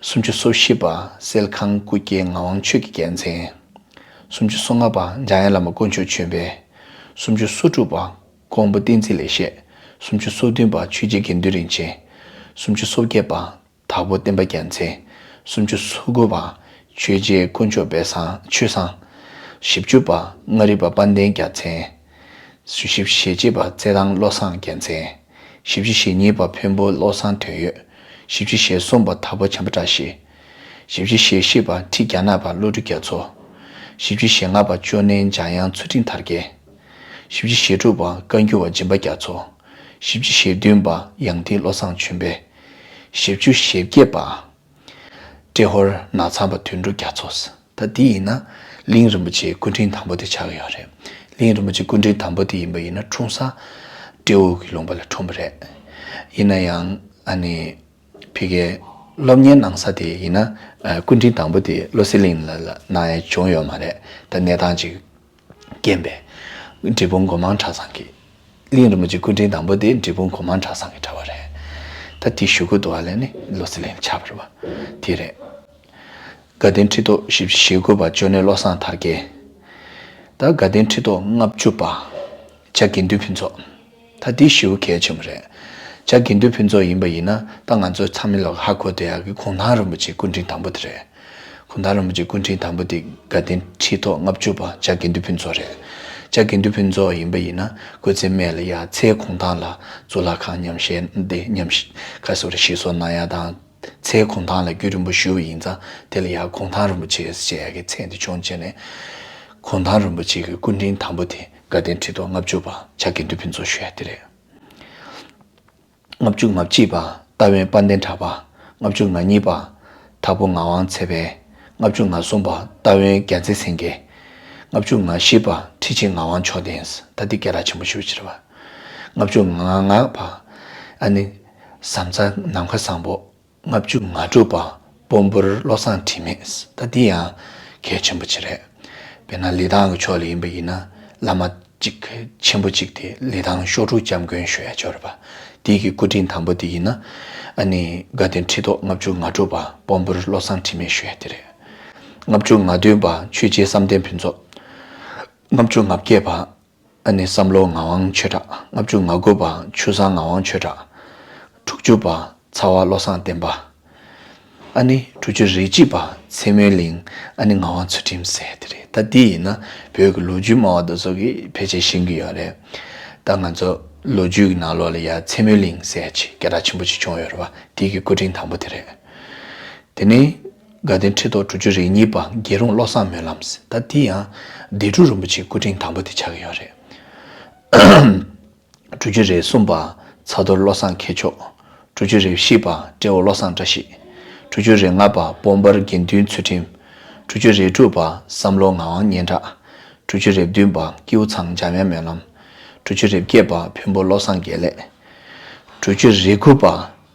སུམ་ཅུ་སོ་བཞི་པ་སེལ་ཁང་སྐུ་སྐྱེ་ངག་དབང་ཆོས་ཀྱི་རྒྱལ་མཚན། སུམ་ཅུ་སོ་ལྔ་པ་འཇམ་དབྱངས་བླ་མ་དཀོན་མཆོག་ཆོས་འཕེལ། སུམ་ཅུ་སོ་དྲུག་པ་ཀོང་པོ་བསྟན་འཛིན་ལེགས་བཤད། སུམ་ཅུ་སོ་བདུན་པ་ཆོས་རྗེ་དགེ་འདུན་རིན་ཆེན། སུམ་ཅུ་སོ་བརྒྱད་པ་དྭགས་པོ་བསྟན་པ་རྒྱལ་མཚན། སུམ་ཅུ་སོ་དགུ་པ་ཆོས་རྗེ་དཀོན་མཆོག་དཔལ་བཟང་ཆོས་བཟང་། བཞི་བཅུ་པ་མངའ་རིས་པ་དཔལ་ལྡན་རྒྱལ་མཚན། བཞི་བཅུ་ཞེ་གཅིག་པ་རྩེ་ཐང་བློ་བཟང་རྒྱལ་མཚན། བཞི་བཅུ་ཞེ་གཉིས་པ་འཕན་པོ་བློ་བཟང་དོན་ཡོད། བཞི་བཅུ་ཞེ་གསུམ་པ་དྭགས་པོ་བྱམས་པ་བཀྲ་ཤིས། བཞི་བཅུ་ཞེ་བཞི་པ་ཁྲི་རྒྱ་ནག་པ་བློ་གྲོས་རྒྱ་མཚོ། བཞི་བཅུ་ཞེ་ལྔ་པ་ཅོ་ནེ་འཇམ་དབྱངས་ཚུལ་ཁྲིམས་དར་རྒྱས། བཞི་བཅུ་ཞེ་དྲུག་པ་བཀའ་འགྱུར་བ་སྦྱིན་པ་རྒྱ་མཚོ། བཞི་བཅུ་ཞེ་བདུན་པ་ཡང་ཏི་བློ་བཟང་ཆོས་འཕེལ། བཞི་བཅུ་ཞེ་བརྒྱད་པ་ཏྲེ་ཧོར་ནག་ཚང་པ་དོན་གྲུབ་རྒྱ་མཚོ། ད་འདི་ཡིན་ན་གླིང་རིན་པོ་ཆེའི་སྐུ་ཕྲེང་དང་པོ་དེ་ཆགས་ཀྱི་ཡོད་རེད། གླིང་རིན་པོ་ཆེའི་སྐུ་ཕྲེང་དང་པོ་དེ་ཡིན་པ་ཡིན་ན་འཁྲུངས་ས་སྤྲེའུ་གི་ལུང་པ་ལ་འཁྲུངས་པ་རེད། ཡིན་ན་ཡང་ཨ་ནི་ཕ་གིའི་སློབ་གཉེར་གནང་ས་དེ་ཡིན་ན་ཨ་སྐུ་ཕྲེང་དང་པོ་དེ་བློ་གསལ་གླིང་ལ་ལ་གནང་ཡ་བྱུང་ཡོད་མ་རེད། ད་གནས་སྟངས་ཅིག་རྐྱེན་པས། འབྲས་སྤུངས་སྒོ་མང་གྲྭ་ཚང་གི། གླིང་རིན་པོ་ཆེ་སྐུ་ཕྲེང་དང་པོ་དེ་འབྲས་སྤུངས་སྒོ་མང་གྲྭ་ཚང་གི་གྲྭ་པ་རེད། ད་དེ་ཞུ་དགོས་འདུག་བ་ལས་ནི་བློ་གསལ་གླིང་ཆགས་པ་རེད་པ། དེ་རེད། དགའ་ལྡན་ཁྲི་ཐོག་བཞི་བཅུ་ཞེ་དགུ་པ་ཅོ་ནེ་བློ་བཟང་དར་རྒྱས། ད་དགའ་ལྡན་ཁྲི་ཐོག་ལྔ་བཅུ་པ་བྱ་དགེ་འདུན་ཕུན་ཚོགས། ད་འདི་ཞེ་པོ་གལ་ཆེན་པོ་རེད། བྱ་དགེ་འདུན་ཕུན་ཚོགས་ཡིན་པ་ཡིན་ན་ད་ང་ཚོ་ཚང་མ་ལོག་ཧ་གོ་བསྡད་ཡག་གི་གུང་ཐང་རིན་པོ་ཆེ་སྐུ་ཕྲེང་དང་པོ་དེ་རེད། གུང་ཐང་རིན་པོ་ཆེ་སྐུ་ཕྲེང་དང་པོ་དེ་དགའ་ལྡན་ཁྲི་ཐོག་ལྔ་བཅུ་པ་བྱ་དགེ་འདུན་ཕུན་ཚོགས་རེད། བྱ་དགེ་འདུན་ཕུན་ཚོགས་ཡིན་པ་ཡིན་ན་སྐུ་ཚེ་སྨད་ལ་ཡ་ཚལ་གུང་ཐང་ལ་གཙུག་ལག་ཁང་ཉམས་བཞེས་དེ་ཉམས་བཞེས་ཁ་སོ་རེ་ཞིག་གསོ་གནང་ཡ་དང་། ཚལ་གུང་ཐང་ལ་རྒྱུན་རིང་པོ་བཞུགས་པ་ཡིན་ཙང་དེ་ལ་ཡ་གུང་ཐང་རིན་པོ་ཆེ་ཞེས་ཡ་གི་མཚན་དེ་བྱུང་བྱས་ནས། གུང་ཐང་རིན་པོ་ཆེ་གི་སྐུ་ཕྲེང་དང་པོ་དེ་དགའ་ལྡན་ཁྲི་ཐོག་ལྔ་བཅུ་པ་བྱ་དགེ་འདུན་ཕུན་ཚོགས་ཞུ་ཡ་དེ་རེད། ལྔ་བཅུ་ང་གཅིག་པ་རྟ་དབོན་དཔལ་ལྡན་གྲགས་པ། ལྔ་བཅུ་ང་གཉིས་པ་དྭགས་པོ་ངག་དབང་ཚེ་འཕེལ། ལྔ་བཅུ་ང་གསུམ་པ་རྟ་དབོན་རྒྱལ་མཚན་སེང་གེ། ལྔ་བཅུ་ང་བཞི་པ་ཁྲི་ཆེན་ངག་དབང་མཆོག་ལྡན། ད་འདི་སྐད་གྲགས་ཆེན་པོ་ཞེ་པོ་ཅིག་རེད་པ། ལྔ་བཅུ་ང་ལྔ་པ་ཨ་ནི་ཟམ་གདོང་ནམ་མཁའ་བཟང་པོ། ལྔ་བཅུ་ང་དྲུག་པ་སྤོམ་འབུར་བློ་བཟང་དྲི་མེད། ད་འདི་ཡང་གལ་ཆེན་པོ་ཅིག་རེད། དཔེར་ན་ལི་ཐང་གི་ཕྱོགས་ལ་ཡིན་པ་ཡིན་ན་བླ་མ་གཅིག་ཆེན་པོ་གཅིག་དེ་ལི་ཐང་ཤོག་དྲུག་སྐྱབས་མགོན་ཞུ་ཡ་ཅིག་ཡོད་རེད་པ། དེ་གི་སྐུ་ཕྲེང་དང་པོ་དེ་ཡིན་ན་ཨ་ནི་དགའ་ལྡན་ཁྲི་ཐོག་ལྔ་བཅུ་ང་དྲུག་པ་སྤོམ་འབུར་བློ་བཟང་དྲི་མེད་ཞུ་ཡ་དེ་རེད། ལྔ་བཅུ་ང་བདུན་པ་ཆོས་རྗེ་བསམ་གཏན་ཕུན་ཚོགས། ལྔ་བཅུ་ང་བརྒྱད་པ་ཨ་ནི་བསམ་བློ་ངག་དབང་ཆོས་གྲགས། ལྔ་བཅུ་ང་དགུ་པ་ཆུ་བཟང་ངག་དབང་ཆོས་གྲགས། དྲུག་ཅུ་པ་ཚ་བ་བློ་བཟང་བསྟན་པ། ཨ་ནི་དྲུག་ཅུ་རེ་གཅིག་པ་ཚེ་སྨོན་གླིང་ཨ་ནི་ངག་དབང་ཚུལ་ཁྲིམས་ཟེར་དེ་རེད། ད་འདི་ཡིན་ན་བོད་ཀྱི་ལོ་རྒྱུས་སྨྲ་བ་དེ་ཚོ་གིས་ཕལ་ཆེར་ཤེས་ཀྱི་ཡོད་རེད། ད་ང་ཚོ་ལོ་རྒྱུས་ཀྱི་ནང་ལོགས་ལ་ཡ་ཚེ་སྨོན་གླིང་ཟེར་ཅིག་སྐད་གྲགས་ཆེན་པོ་ཅིག་བྱུང་ཡོད་རེད་པ། དེ་གི་སྐུ་ཕྲེང་དང་པོ་དེ་རེད། དེ་ནས་དགའ་ལྡན་ཁྲི་ཐོག་དྲུག་ཅུ་རེ་གཉིས་པ་དགེ་སློང་བློ་བཟང་སྨོན་ལམ། ད་འདི་ཡང་སྡེ་དྲུག་རིན་པོ་ཆེའི་སྐུ་ཕྲེང་དང་པོ་དེ་ཆགས་ཀྱི་ཡོད་རེད། དྲུག་ཅུ་རེ་གསུམ་པ་ཚ་རྡོར་བློ་བཟང་མཁས་མཆོག། དྲུག་ཅུ་རེ་བཞི་པ་སྤྲེའུ་བློ་བཟང་བཀྲ་ཤིས། དྲུག་ཅུ་རེ་ལྔ་པ་སྤོམ་པར་དགེ་འདུན་ཚུལ་ཁྲིམས། དྲུག་ཅུ་རེ་དྲུག་པ་བསམ་བློ་ངག་དབང་སྙན་གྲགས། དྲུག་ཅུ་རེ་བདུན་པ་ཀེའུ་ཚང་འཇམ་དབྱངས་སྨོན་ལམ། དྲུག་ཅུ་རེ་བརྒྱད་པ་འཕན་པོ་བློ་བཟང་དགེ་ལེགས། དྲུག་ཅུ་རེ་དགུ་པ་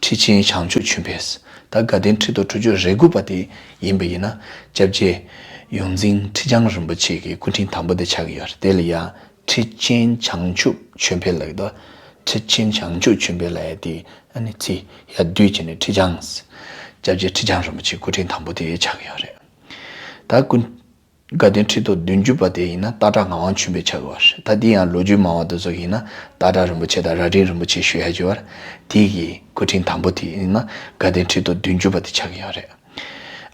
ཁྲི་ཆེན་བྱང་ཆུབ་ཆོས་འཕེལ། ད་དགའ་ལྡན་ཁྲི་ཐོག་དྲུག་ཅུ་རེ་དགུ་པ་དེ་ཡིན་པ་ཡིན་ན་སྐྱབས་རྗེ་ཡོངས་འཛིན་ཁྲི་བྱང་རིན་པོ་ཆེ་གི་སྐུ་ཕྲེང་དང་པོ་དེ་ཆགས་ཀྱི་ཡོད་རེད། དེ་ལ་ཡང་ཁྲི་ཆེན་བྱང་ཆུབ་ཆོས་འཕེལ་ལབ་ཀྱི་འདུག་ཁྲི་ཆེན་བྱང་ཆུབ་ཆོས་འཕེལ་ལབ་ཡ་དེ་ཨ་ནི་ཚིག་ཡར་བསྡུས་བྱས་ནས་ཁྲི་བྱང་། སྐྱབས་རྗེ་ཁྲི་བྱང་རིན་པོ་ཆེའི་སྐུ་ཕྲེང་དང་པོ་དེ་ཆགས་ཀྱི་ཡོད་རེད། ད་སྐུ་ དགའ་ལྡན་ཁྲི་ཐོག་བདུན་ཅུ་པ་དེ་ཡིན་ན་སྟག་བྲག་ངག་དབང་ཆོས་འཕེལ་ཆགས་ཡོད་པ་རེད། ད་འདི་ཡང་ལོ་རྒྱུས་མང་བ་དེ་ཚོ་ཡིན་ན་སྟག་བྲག་རིན་པོ་ཆེ་དང་རྭ་སྒྲེང་རིན་པོ་ཆེ་ཞུ་ཡ་ཡོད་པ་རེད། དེ་གི་སྐུ་ཕྲེང་དང་པོ་དེ་ཡིན་ན་དགའ་ལྡན་ཁྲི་ཐོག་བདུན་ཅུ་པ་དེ་ཆགས་ཀྱི་ཡོད་རེད།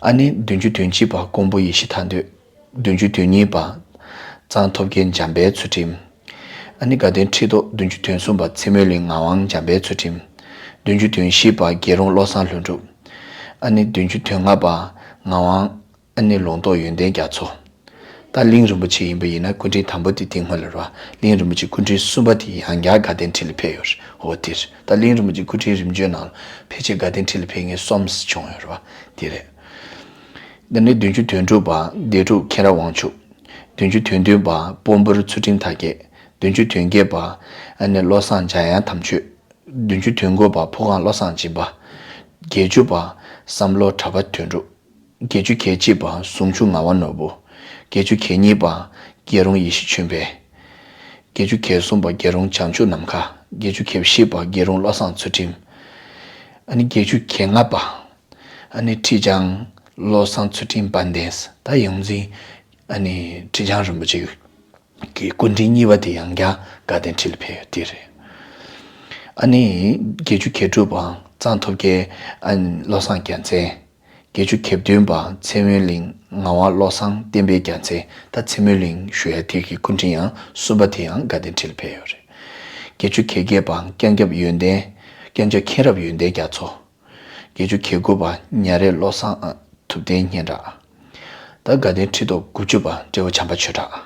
ཨ་ནི་བདུན་ཅུ་དོན་གཅིག་པ་ཀོང་པོ་ཡེ་ཤེས་ཐར་འདོད། བདུན་ཅུ་དོན་གཉིས་པ་གཙང་ཐོབ་རྒྱལ་འཇམ་དཔལ་ཚུལ་ཁྲིམས། ཨ་ནི་དགའ་ལྡན་ཁྲི་ཐོག་བདུན་ཅུ་དོན་གསུམ་པ་ཚེ་སྨོན་གླིང་ངག་དབང་འཇམ་དཔལ་ཚུལ་ཁྲིམས། བདུན་ཅུ་དོན་བཞི་པ་རྒྱལ་རོང་བློ་བཟང་ལྷུན་གྲུབ། ཨ་ནི་བདུན་ཅུ་དོན་ལྔ་པ་ངག་དབང་ཨ་ནི་ལུང་རྟོགས་ཡོན་ཏན་རྒྱ་མཚོ། ད་གླིང་རིན་པོ་ཆེ་ཡིན་པ་ཡིན་ན་སྐུ་ཕྲེང་དང་པོ་དེ་དེ་སྔོན་ལ་རེད་བ། གླིང་རིན་པོ་ཆེ་སྐུ་ཕྲེང་གསུམ་པ་དེ་ཡང་བསྐྱར་དགའ་ལྡན་ཁྲི་ལ་ཕེབས་ཡོད་རེད། འོ་དེ་རེད། ད་གླིང་རིན་པོ་ཆེ་སྐུ་ཕྲེང་རིམ་བྱོན་ནང་ལ་ཕལ་ཆེར་དགའ་ལྡན་ཁྲི་ལ་ཕེབས་མཁན་གསུམ་བྱུང་ཡོད་རེད་བ། དེ་རེད། འདི་ནི་བདུན་ཅུ་དོན་དྲུག་པ་བདེ་གྲུབ་མཁྱེན་རབ་དབང་ཕྱུག། བདུན་ཅུ་དོན་བདུན་པ་སྤོམ་བུར་ཚུལ་ཁྲིམས་མཐའ་རྒྱས། བདུན་ཅུ་དོན་བརྒྱད་པ་ཨ་ནི་བློ་བཟང་འཇམ་དབྱངས་དམ་ཆོས། བདུན་ཅུ་དོན་དགུ་པ་ཕོ་བྲང་བློ་བཟང་སྦྱིན་པ། བརྒྱད་ཅུ་པ་བསམ་བློ་གྲགས་པ་དོན་གྲུབ། བརྒྱད་ཅུ་གྱ་གཅིག་པ་ཟུང་ཆུ་ངག་དབང་ནོར་བུ། བརྒྱད་ཅུ་གྱ་གཉིས་པ་རྒྱལ་རོང་ཡེ་ཤེས་ཆོས་འཕེལ། བརྒྱད་ཅུ་གྱ་གསུམ་པ་རྒྱལ་རོང་བྱང་ཆུབ་ནམ་མཁའ། བརྒྱད་ཅུ་གྱ་བཞི་པ་རྒྱལ་རོང་བློ་བཟང་ཚུལ་ཁྲིམས། ཨ་ནི་བརྒྱད་ཅུ་གྱ་ལྔ་པ་ཨ་ནི་ཁྲི་བྱང་བློ་བཟང་ཚུལ་ཁྲིམས་དཔལ་ལྡན། ད་ཡོངས་འཛིན་ཨ་ནི་ཁྲི་བྱང་རིན་པོ་ཆེ་གི་སྐུ་ཕྲེང་གཉིས་པ་དེ་ཡང་བསྐྱར་དགའ་ལྡན་ཁྲི་ལ་ཕེབས་ཡོད་དེ་རེད། ཨ་ནི་བརྒྱད་ཅུ་གྱ་དྲུག་པ་གཙང་ཐོབ་རྒྱལ་ཨ་ནི་བློ་བཟང་རྒྱལ་མཚན། བརྒྱད་ཅུ་གྱ་བདུན་པ་ཚེ་སྨོན་གླིང་ངག་དབང་བློ་བཟང་བསྟན་པའི་རྒྱལ་མཚན། ད་ཚེ་སྨོན་གླིང་ཞུ་ཡ་དེ་གི་སྐུ་ཕྲེང་ཡང་གསུམ་པ་དེ་ཡང་དགའ་ལྡན་ཁྲི་ལ་ཕེབས་ཡོད་རེད། བརྒྱད་ཅུ་གྱ་བརྒྱད་པ་སྐྱབས་མགོན་ཡོན་ཏན། སྐྱབས་མགོན་མཁྱེན་རབ་ཡོན་ཏན་རྒྱ་མཚོ། བརྒྱད་ཅུ་གྱ་དགུ་པ་ཉ་རལ་བློ་བཟང་ཨ་ཐུབ་བསྟན་སྙན་གྲགས། ད་དགའ་ལྡན་ཁྲི་ཐོག་དགུ་བཅུ་པ་བགྲེས་པོ་བྱམས་པ་ཆོས་གྲགས།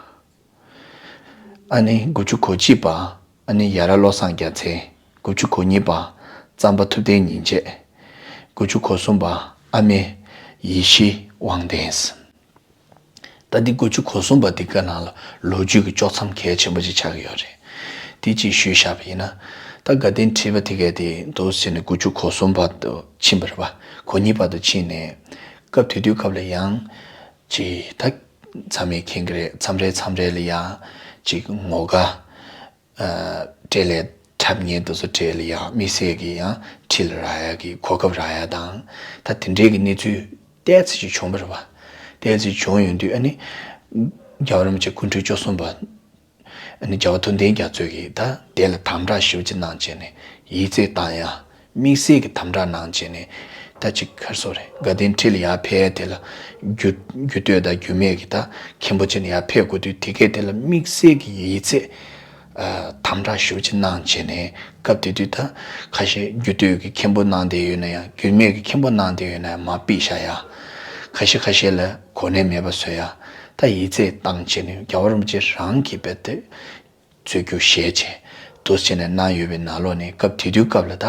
ཨ་ནི་དགུ་བཅུ་གོ་གཅིག་པ་ཨ་ནི་ཡ་ར་བློ་བཟང་རྒྱལ་མཚན། དགུ་བཅུ་གོ་གཉིས་པ་གཙང་པ་ཐུབ་བསྟན་ཉིན་བྱེད། དགུ་བཅུ་གོ་གསུམ་པ་ཨ་མེས་ཡེ་ཤེས་དབང་ལྡན། ད་འདི་དགུ་བཅུ་གོ་གསུམ་པ་འདི་ག་ནང་ལ་ལོ་རྒྱུས་ཀྱི་ཀྱོག་མཚམས་གལ་ཆེན་པོ་ཅིག་ཆགས་ཀྱི་ཡོད་རེད། དེ་ཅིག་ཞུས་བཞག་པ་ཡིན་ན། ད་དགའ་ལྡན་ཁྲི་པ་དེ་གས་དེ་འདུག་ཟེར་ནས་དགུ་བཅུ་གོ་གསུམ་པ་དུ་ཕྱིན་པ་རེད་པ། གོ་གཉིས་པ་དུ་ཕྱིན་ནས་སྐབས་དེ་དུས་སྐབས་ལ་ཡང་ཅིག་ད་ཚང་མས་མཁྱེན་གྱི་རེད། མཚམས་རེ་མཚམས་རེ་ལ་ཡང་ཅིག་ངོ་དགའ། སྤྲེལ་ལད་འཁྲབ་མཁན་དེ་ཚོ་གྲས་ལ་ཡང་དམིགས་བསལ་གྱི་ཡང་ཁྲི་ལ་རག་ཡ་གི་གོ་སྐབས་རག་ཡ་དང་། ད་དེ་འདྲའི་གི་གནས་ཚུལ་ཏོག་ཙམ་ཅིག་བྱུང་བ་རེད་པ། ཏོག་ཙམ་བྱུང་ཡོང་དུས་ཨ་ནི་རྒྱལ་བ་རིན་པོ་ཆེ་སྐུ་ཕྲེང་བཅུ་གསུམ་པ་ཨ་ནི་རྒྱལ་བ་ཐུབ་བསྟན་རྒྱ་མཚོས་ཀྱིས་ད་དེ་ལ་དམ་དྲག་ཞེ་པོ་ཅིག་གནང་བྱས་ནས་ཡིག་ཚད་བཏང་ཡ། དམིགས་བསལ་གྱི་དམ་དྲག་གནང་བྱས་ནས་ད་ཅིག་ག་རེ་ཟེར་དགོས་རེད། དགའ་ལྡན་ཁྲི་ལ་ཡར་ཕེབས་དེ་ལ་རྒྱུ་རྒྱུ་སྟོད་དང་རྒྱུད་སྨད་ཀྱི་ད་མཁན་པོ་ཅིག་ནས་ཡར་ཕེབས་དགོས་དུས་དེ་གས་དེ་ལ་དམིགས་བསལ་གྱི་ཡིག་ཚད་ཨ་དམ་དྲག་ཞེ་པོ་ཅིག་གནང་བྱས་ནས་སྐབས་དེ་དུས་ད་ཁ་ཤས་རྒྱུ་སྟོད་ཀྱི་མཁན་པོ་གནང་བསྡད་ཡོད་ན་ཡང་རྒྱུད་སྨད་ཀྱི་མཁན་པོ་གནང་བསྡད་ཡོད་ན་ཡང་མར་ཕུད་བཞག་ཡ། ཁ་ཤས་ཁ་ཤས་ལ་གོ་གནས་མེད་པ་བཟོ་ཡ། ད་ཡིག་ཚད་བཏང་བྱས་ནས་རྒྱལ་བ་རིན་པོ་ཆེ་རང་གིས་རྦད་དེ་རྩོད་རྒྱུགས་བཞེས་བྱས་འདུག་བྱས་ནས་གནང་ཡོད་པའི་ནང་ལོགས་ནས་སྐབས་དེ་དུས་སྐབས་ལ་ད་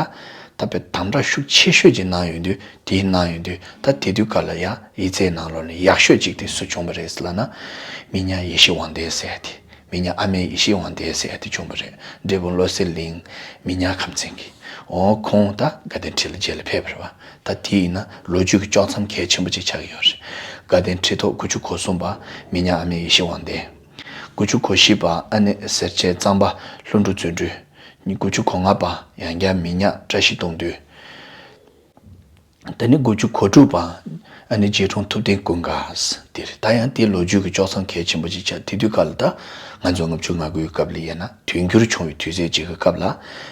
ད་དཔེ་དམ་དྲག་ཤུགས་ཆེ་ཤོས་ཅིག་གནང་ཡོང་དུས། དེ་གནང་ཡོང་དུས་ད་དེ་དུས་སྐབས་ལ་ཡང་ཡིག་ཚད་ནང་ལོགས་ནས་ཡག་ཤོས་ཅིག་དེ་སུ་བྱུང་བ་རེད་ཟེར་ལབ་ན། མི་ཉག་ཡེ་ཤེས་དབང་ལྡན་ཟེར་ཡ་དེ། མི་ཉག་ཨ་མེས་ཡེ་ཤེས་དབང་ལྡན་ཟེར་ཡ་དེ་བྱུང་བ་རེད། འབྲས་སྤུངས་བློ་གསལ་གླིང་མི་ཉག་ཁམས་ཚན་གྱི། འོ་ཁོང་ད་དགའ་ལྡན་ཁྲི་ལ་རྗེས་ལ་ཕེབས་པ་རེད་པ། ད་དེ་ཡིན་ན་ལོ་རྒྱུས་ཀྱི་ཀྱོག་མཚམས་གལ་ཆེན་པོ་ཅིག་ཆགས་ཀྱི་ཡོད་རེད། དགའ་ལྡན་ཁྲི་ཐོག་དགུ་བཅུ་གོ་གསུམ་པ་མི་ཉག་ཨ་མེས་ཡེ་ཤེས་དབང་ལྡན། དགུ་བཅུ་གོ་བཞི་པ་ཨ་ནེ་སེར་བྱེས་གཙང་པ་ལྷུན་གྲུབ་བརྩོན་འགྲུས། དགུ་བཅུ་གོ་ལྔ་པ་ཡང་བསྐྱར་མི་ཉག་བཀྲ་ཤིས་སྟོང་འདུས། དེ་ནས་དགུ་བཅུ་གོ་དྲུག་པ་ཨ་ནེ་རྗེ་དྲུང་ཐུབ་བསྟན་ཀུན་དགའ་དེ་རེད། ད་ཡང་དེ་ལོ་རྒྱུས་ཀྱི་ཀྱོག་མཚམས་གལ་ཆེན་པོ་ཅིག་ཆགས། དེ་དུས་སྐབས་ལ་ད་ང་ཚོ་ལྔ་བཅུ་ང་དགུའི་སྐབས་ལ་ཡིན་ན་དུས་འགྱུར་བྱུང་བའི་དུས་ཚོད་ཅིག་གི་སྐབས་ལ་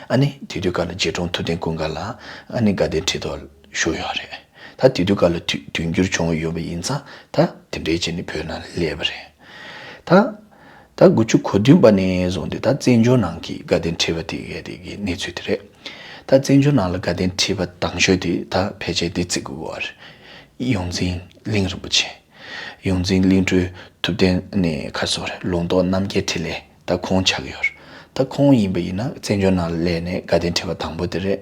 ཨ་ནེ་དེ་དུས་སྐབས་ལ་རྗེ་དྲུང་ཐུབ་བསྟན་ཀུན་དགའ་ལགས་ཨ་ནེ་དགའ་ལྡན་ཁྲི་ཐོག་བཞུགས་ཡོད་རེད། ད་དེ་དུས་སྐབས་ལ་དུས་དུས་འགྱུར་བྱུང་ཡོད་པ་ཡིན་ཙང་ད་དེ་འདྲའི་བྱས་ནས་བོད་ནང་ལ་སླེབས་པ་རེད། ད་ད་དགུ་བཅུ་གོ་བདུན་པ་ནས་བཟུང་སྟེ་ད་བཙན་བྱོལ་ནང་གི་དགའ་ལྡན་ཁྲི་པ་དེ་གའི་དེ་གའི་གནས་ཚུལ་དེ་རེད། ད་བཙན་བྱོལ་ནང་ལ་དགའ་ལྡན་ཁྲི་པ་དང་ཤོས་དེ་ད་ཕལ་ཆེར་དེ་བརྩི་དགོས་པ་རེད། ཡོངས་འཛིན་གླིང་རིན་པོ་ཆེ། ཡོངས་འཛིན་གླིང་སྤྲུལ་ཐུབ་བསྟན་ནས་ཁ་སོ་རེད། ལུང་རྟོགས་རྣམ་རྒྱལ་འཕྲིན་ལས་ད་ཁོང་ཆགས་ཀྱི་ཡོད་རེད། ད་ཁོང་ཡིན་པ་ཡིན་ན་བཙན་བྱོལ་ནང་ལ་སླེབས་ནས་དགའ་ལྡན་ཁྲི་པ་དང་པོ་དེ་རེད།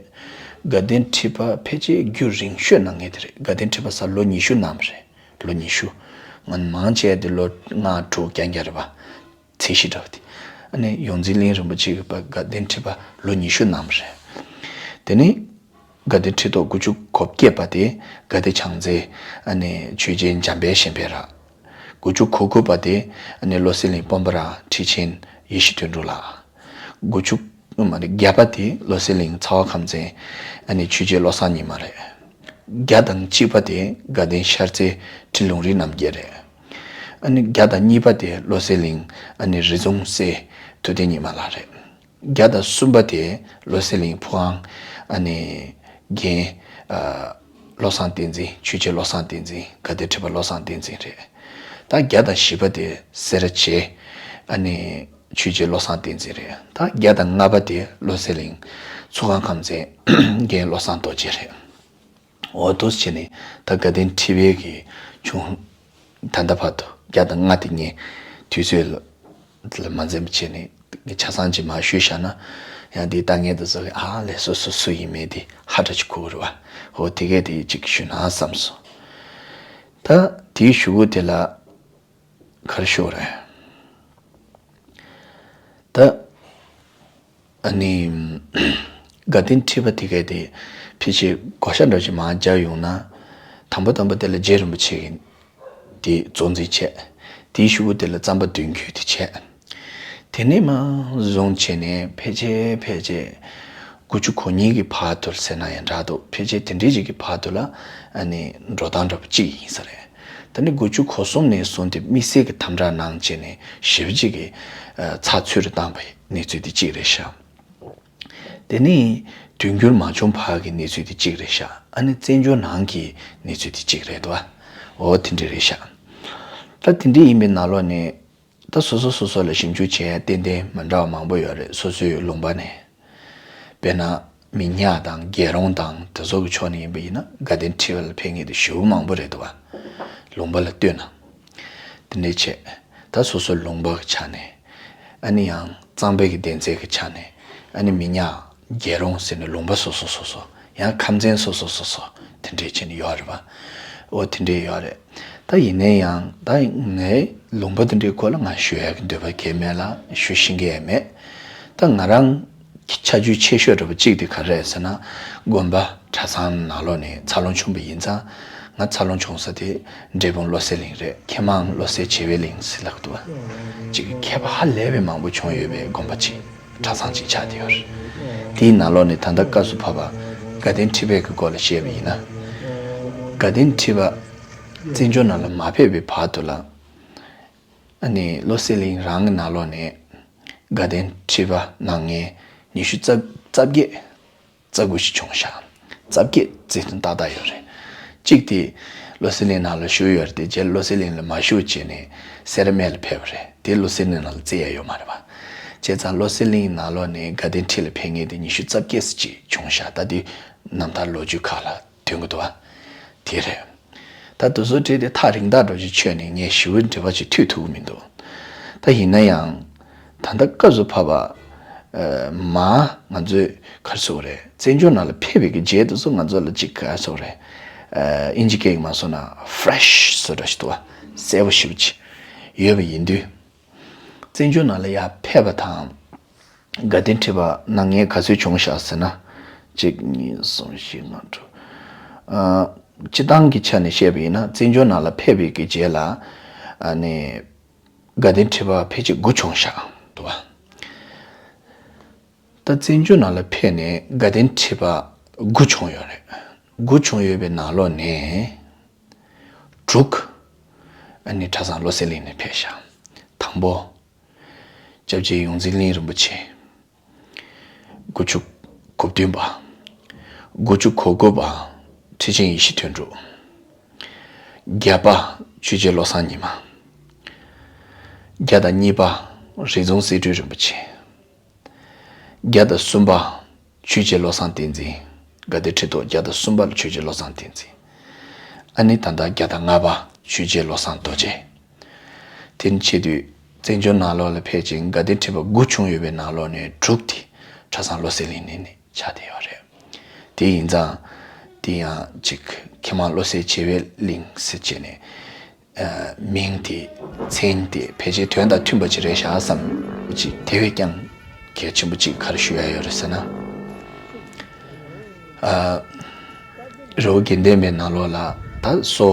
དགའ་ལྡན་ཁྲི་པ་ཕལ་ཆེར་རྒྱུན་རིང་ཤོས་གནང་མཁན་དེ་རེད། དགའ་ལྡན་ཁྲི་པ་ས་ལོ་ཉི་ཤུ་གནང་བ་རེད། ལོ་ཉི་ཤུ། ང་མང་ཆེ་དེ་ལོ་ལྔ་དྲུག་རྐྱང་རྐྱང་རེད་པ། ཚད་གཞི་འདྲ་བ་དེ། ཨ་ནི་ཡོངས་འཛིན་གླིང་རིན་པོ་ཆེ་གི་པ་དགའ་ལྡན་ཁྲི་པ་ལོ་ཉི་ཤུ་གནང་བ་རེད། དེ་ནས་དགའ་ལྡན་ཁྲི་ཐོག་དགུ་བཅུ་གོ་བརྒྱད་པ་དེ་དགའ་ལྡན་བྱང་རྩེ་ཨ་ནི་ཆོས་རྒྱལ་འཇམ་དཔལ་གཞན་ཕན་ར། དགུ་བཅུ་གོ་དགུ་པ་དེ་ཨ་ནི་བློ་གསལ་གླིང་སྤོམ་པ་ར་ཁྲི་ཆེན་ཡེ་ཤེས་དོན་གྲུབ་ལགས། དགུ་བཅུ་མ་རེད་བརྒྱད་པ་དེ་བློ་གསལ་གླིང་ཚ་བ་ཁམས་ཚན་ཨ་ནི་ཆོས་རྒྱལ་བློ་བཟང་ཉི་མ་རེད། བརྒྱ་དང་གཅིག་པ་དེ་དགའ་ལྡན་ཤར་རྩེ་ཁྲི་ལུང་རིགས་རྣམ་རྒྱལ་རེད། ཨ་ནི་བརྒྱ་དང་གཉིས་པ་དེ་བློ་གསལ་གླིང་ཨ་ནི་རི་རྫོང་སྲས་ཐུབ་བསྟན་ཉི་མ་ལགས་རེད། བརྒྱ་དང་གསུམ་པ་དེ་བློ་གསལ་གླིང་ཕོ་བྲང་ཨ་ནི་རྒན་ཨ་བློ་བཟང་བསྟན་འཛིན། ཆོས་རྒྱལ་བློ་བཟང་བསྟན་འཛིན། དགའ་ལྡན་ཁྲི་པ་བློ་བཟང་བསྟན་འཛིན་རེད། ད་བརྒྱ་དང་བཞི་པ་དེ་སེ་ར་བྱེས་ཨ་ནི་ཆོས་རྒྱལ་བློ་བཟང་བསྟན་འཛིན་རེད། ད་བརྒྱ་དང་ལྔ་པ་དེ་བློ་གསལ་གླིང་ཚོགས་ཁང་ཁམས་ཚན་རྒན་བློ་བཟང་རྡོ་རྗེ་རེད། འོ་འདུག་སེ་བྱས་ནས་ད་དགའ་ལྡན་ཁྲི་པའི་གི་ཆུང་ད་ལྟ་བར་དུ་བརྒྱ་དང་ལྔ་དེ་ངས་དུས་ཚོད་ལ་ལ་མ་འཛེམ་བྱས་ནས་ཆ་ཚང་ཅིག་མར་ཞུས་བཞག་ན། ཡང་དེའི་ལྟ་ངན་དེ་ཚོ་གིས་ཨ་ལས་སོ་སོ་སུ་ཡིན་མིན་དེ་ཧ་འདྲ་ཅིག་གོ་གི་རེད་བ། འོ་དེ་གས་དེ་ཅིག་ཞུས་ན་བསམ་སོང་། ད་དེའི་གཞུག་གུ་དེ་ལ་ག་རེ་ཞུ་དགོས་རེད། ད་ཨ་ནི་དགའ་ལྡན་ཁྲི་པ་དེ་གས་དེ་ཕལ་ཆེར་བགོ་བཤའ་འདྲ་ཅིག་མར་རྒྱག་ཡོང་ན། དང་པོ་དང་པོ་དེ་ལ་རྗེ་རིན་པོ་ཆེ་གིས་དེ་གཙོ་འཛིན་བྱས། དེའི་གཞུག་གུ་དེ་ལ་རྩམ་པ་བདུན་རྒྱུད་དེ་བྱས། དེ་ནས་མར་བཟུང་བྱས་ནས་ཕལ་ཆེར་ཕལ་ཆེར་དགུ་བཅུ་གོ་གཉིས་ཀྱི་བར་དུ་ཟེར་ན་ཡང་འདྲ་འདུག་ཕལ་ཆེར་དེ་འདྲའི་ཅིག་གི་བར་དུ་ལ་ཨ་ནི་འགྲོ་སྟངས་འདྲ་པོ་གཅིག་ཡིན་ས་རེད། ད་ནི་དགུ་བཅུ་གོ་གསུམ་ནས་བཟུང་སྟེ་དམིགས་བསལ་གྱི་དམ་དྲག་གནང་བྱས་ནས་ཞེ་པོ་ཅིག་གི་ཚགས་ཚུད་རུ་བཏང་པའི་གནས་ཚུལ་དེ་གཅིག་རེད་ཤག་དེ་ནས་དུས་འགྱུར་མ་བྱུང་བར་གྱི་གནས་ཚུལ་དེ་གཅིག་རེད་ཤག་ཨ་ནི་བཙན་བྱོལ་ནང་གི་གནས་ཚུལ་དེ་གཅིག་རེད་འདུག་བ། འོ་དེ་འདྲ་རེད་ཤག་ད་དེ་འདྲ་ཡིན་པའི་ནང་ལོགས་ནས་ད་སོ་སོ་སོ་སོ་ལ་ཞིབ་འཇུག་བྱེད་ཡ་ཏན་ཏན་མི་འདྲ་བ་མང་པོ་ཡོད་རེད། སོ་སོའི་ལུང་པ་ནས། དཔེར་ན་མི་ཉག་དང་རྒྱལ་རོང་དང་དེ་ཚོ་གི་ཕྱོགས་ནས་ཡིན་པ་ཡིན་ན་དགའ་ལྡན་ཁྲི་པ་ལ་ཕེབས་མཁན་དེ་ཞེ་པོ་མང་པོ་རེད་འདུག་བ། ལུང་པ་ལ་ལྟོས་ན། དེ་འདྲའི་ཆེད། ད་སོ་སོ་ལུང་པ་གི་ཆ་ནས། ཨ་ནི་ཡང་གཙང་པའི་གི་སྡེ་ཚན་གི་ཆ་ནས། ཨ་ནི་མི་ཉག་རྒྱལ་རོང་ཟེར་ནས་ལུང་པ་སོ་སོ་སོ་སོ། ཡང་ཁམས་ཚན་སོ་སོ་སོ་སོ་དེ་འདྲའི་ཆེད་ནས་ཡོད་རེད་པ། འོ་དེ་འདྲའི་ཡོད་རེད། ད་ཡིན་ན་ཡང་ད་ངའི་ལུང་པ་དེ་འདྲའི་སྐོར་ལ་ང་ཞུ་ཡག་གི་འདོད་པ་གང་ཡང་མེད་ལ་ཞུ་ཤེས་ཀྱི་ཡང་མེད། ད་ང་རང་གི་ཆ་རྒྱུས་ཆེ་ཤོས་འདྲ་པོ་གཅིག་དེ་ག་རེ་རེད་ཟེར་ན། དགོན་པ་གྲྭ་ཚང་ནང་ལོགས་ནས་འཚར་ལོངས་བྱུང་བ་ཡིན་ཙང་། ང་འཚར་ལོངས་བྱུང་ས་དེ་འབྲས་སྤུངས་བློ་གསལ་གླིང་རེད། མཁས་མང་བློ་གསལ་བྱེ་བའི་གླིང་ཟེར་ལབ་ཀྱི་འདུག་བ། ཅིག་མཁས་པ་ཧ་ལས་པའི་མང་པོ་བྱུང་ཡོད་པའི་དགོན་པ་ཅིག་གྲྭ་ཚང་ཅིག་ཆགས་བསྡད་ཡོད་རེད། དེའི་ནང་ལོགས་ནས་ད་ལྟ་སྐབས་སུ་བབས་པ་དགའ་ལྡན་ཁྲི་པའི་གི་སྐོར་ལ་བཤད་པ་ཡིན་ན། དགའ་ལྡན་ཁྲི་པ་བཙན་བྱོལ་ནང་ལ་མ་ཕེབས་པའི་བར་དུ་ལ། ཨ་ནི་བློ་གསལ་གླིང་རང་གི་ནང་ལོགས་ནས་དགའ་ལྡན་ཁྲི་པ་སྣང་མཁན་ཉི་ཤུ་རྩ་རྩ་བརྒྱད་རྩ་དགུ་ཞིག་བྱུང་ཤག་རྩ་བརྒྱད་བརྩི་དོན་ཏག་ཏག་ཡོད་རེད། གཅིག་དེ་བློ་གསལ་གླིང་ནང་ལ་བཞུགས་ཡོད་རེད་དེ། རྗེས་བློ་གསལ་གླིང་ལ་མ་བཞུགས་བྱས་ནས་སེ་ར་སྨད་ལ་ཕེབས་པ་རེད། དེ་བློ་གསལ་གླིང་ནང་ལ་བརྩི་ཡ་ཡོད་མ་རེད་པ། བྱས་ཙང་བློ་གསལ་གླིང་ནང་ལོགས་ནས་དགའ་ལྡན་ཁྲི་ལ་ཕེབས་མཁན་དེ་ཉི་ཤུ་རྩ་བརྒྱད་ཙམ་ཅིག་བྱུང་ཤག་ད་དེ་རྣམ་ཐར་ལོ་རྒྱུས་ཁག་ལ་ཐོན་གྱི་འདུག་བ། དེ་རེད། ད་དེ་ཚོ་བྲིས་ཏེ་ཐག་རིང་ཐག་འགྲོ་ཅིག་ཆོད་ནས་ངས་ཞེ་པོ་འབྲེལ་བ་ཅིག་མཐུད་ཐུབ་ཀྱི་མི་འདུག་ད་ཡིན་ན་ཡང་། ད་ལྟ་སྐབས་སུ་བབས་པ། ཨ་མར་ང་ཚོས་ག་རེ་ཟེར་དགོས་རེད། བཙན་བྱོལ་ནང་ལ་ཕེབས་པའི་གི་རྗེས་དེ་ཚོ་ང་ཚོ་ལ་ཅིག་ག་རེ་ཟེར་དགོས་རེད། ཨ་ཨིན་ཇི་སྐད་ཀྱིས་མར་གསུངས་ན་ཕེ་རེ་ཤི་བཟོ་འདྲ་ཞིག་འདུག་བ། གསལ་པོ་ཞེ་པོ་ཅིག་ཡོད་པ་ཡིན་དུས། བཙན་བྱོལ་ནང་ལ་ཡར་ཕེབས་པ་དང་། དགའ་ལྡན་ཁྲི་པ་སྣང་མཁན་ག་ཚོད་བྱུང་ཤག་ཟེར་ན། གཅིག་གཉིས་གསུམ་བཞི་ལྔ་དྲུག་ཨ། སྤྱིར་བཏང་གི་ཆ་ནས་བཤད་པ་ཡིན་ན་བཙན་བྱོལ་ནང་ལ་ཕེབས་པའི་གི་རྗེས་ལ། ཨ་ནི། དགའ་ལྡན་ཁྲི་པ་ཕལ་ཆེར་དགུ་བྱུང་ཤག་འདུག་བ། ད་བཙན་བྱོལ་ནང་ལ་ཕེབས་ནས་དགའ་ལྡན་ཁྲི་པ་དགུ་བྱུང་ཡོད་རེད། དགུ་བྱུང་ཡོད་པའི་ནང་ལོགས་ནས། དྲུག་ཨ་ནི་གྲྭ་ཚང་བློ་གསལ་གླིང་ནས་ཕེབས་ཤག་དང་པོ། སྐྱབས་རྗེ་ཡོངས་འཛིན་གླིང་རིན་པོ་ཆེ། དགུ་བཅུ་གོ་བདུན་པ། དགུ་བཅུ་གོ་དགུ་པ། ཁྲི་ཆེན་ཡེ་ཤེས་དོན་གྲུབ། བརྒྱད་པ། ཆོས་རྗེ་བློ་བཟང་ཉི་མ། བརྒྱ་དང་གཉིས་པ། རི་རྫོང་གསེར་སྦྲུལ་རིན་པོ་ཆེ། བརྒྱ་དང་གསུམ་པ། ཆོས་རྗེ་བློ་བཟང་བསྟན་འཛིན། དགའ་ལྡན་ཁྲི་ཐོག་བརྒྱ་དང་གསུམ་པ་ལ་ཆོས་རྗེ་བློ་བཟང་བསྟན་འཛིན། ཨ་ནི་ད་ལྟ་བརྒྱ་དང་ལྔ་པ་ཆོས་རྗེ་བློ་བཟང་རྡོ་རྗེ། དེ་ནི་བྱེད་དུས་བཙན་བྱོལ་ནང་ལོགས་ལ་ཕེབས་ཅིང་དགའ་ལྡན་ཁྲི་པ་དགུ་བྱུང་ཡོད་པའི་ནང་ལོགས་ནས་དྲུག་དེ་གྲྭ་ཚང་བློ་གསལ་གླིང་ནས་ནི་ཆགས་བསྡད་ཡོད་རེད། དེ་ཡིན་ཙང་དེ་ཡང་ཅིག་མཁས་མང་བློ་གསལ་བྱེ་བའི་གླིང་ཟེར་བྱས་ནས། ཨ་མིང་དེ་མཚན་དེ་ཕལ་ཆེར་དོན་དང་མཐུན་པ་ཅིག་རེད་ཤག་བསམ་པ་ཅིག་དེ་བས་ཀྱང་གལ་ཆེན་པོ་ཅིག་ག་རེ་ཞུ་ཡ་ཡོད་རེད་ཟེར་ན། ཨ་རི་བོ་དགེ་ལྡན་པའི་ནང་ལོགས་ལ་ད་སོ་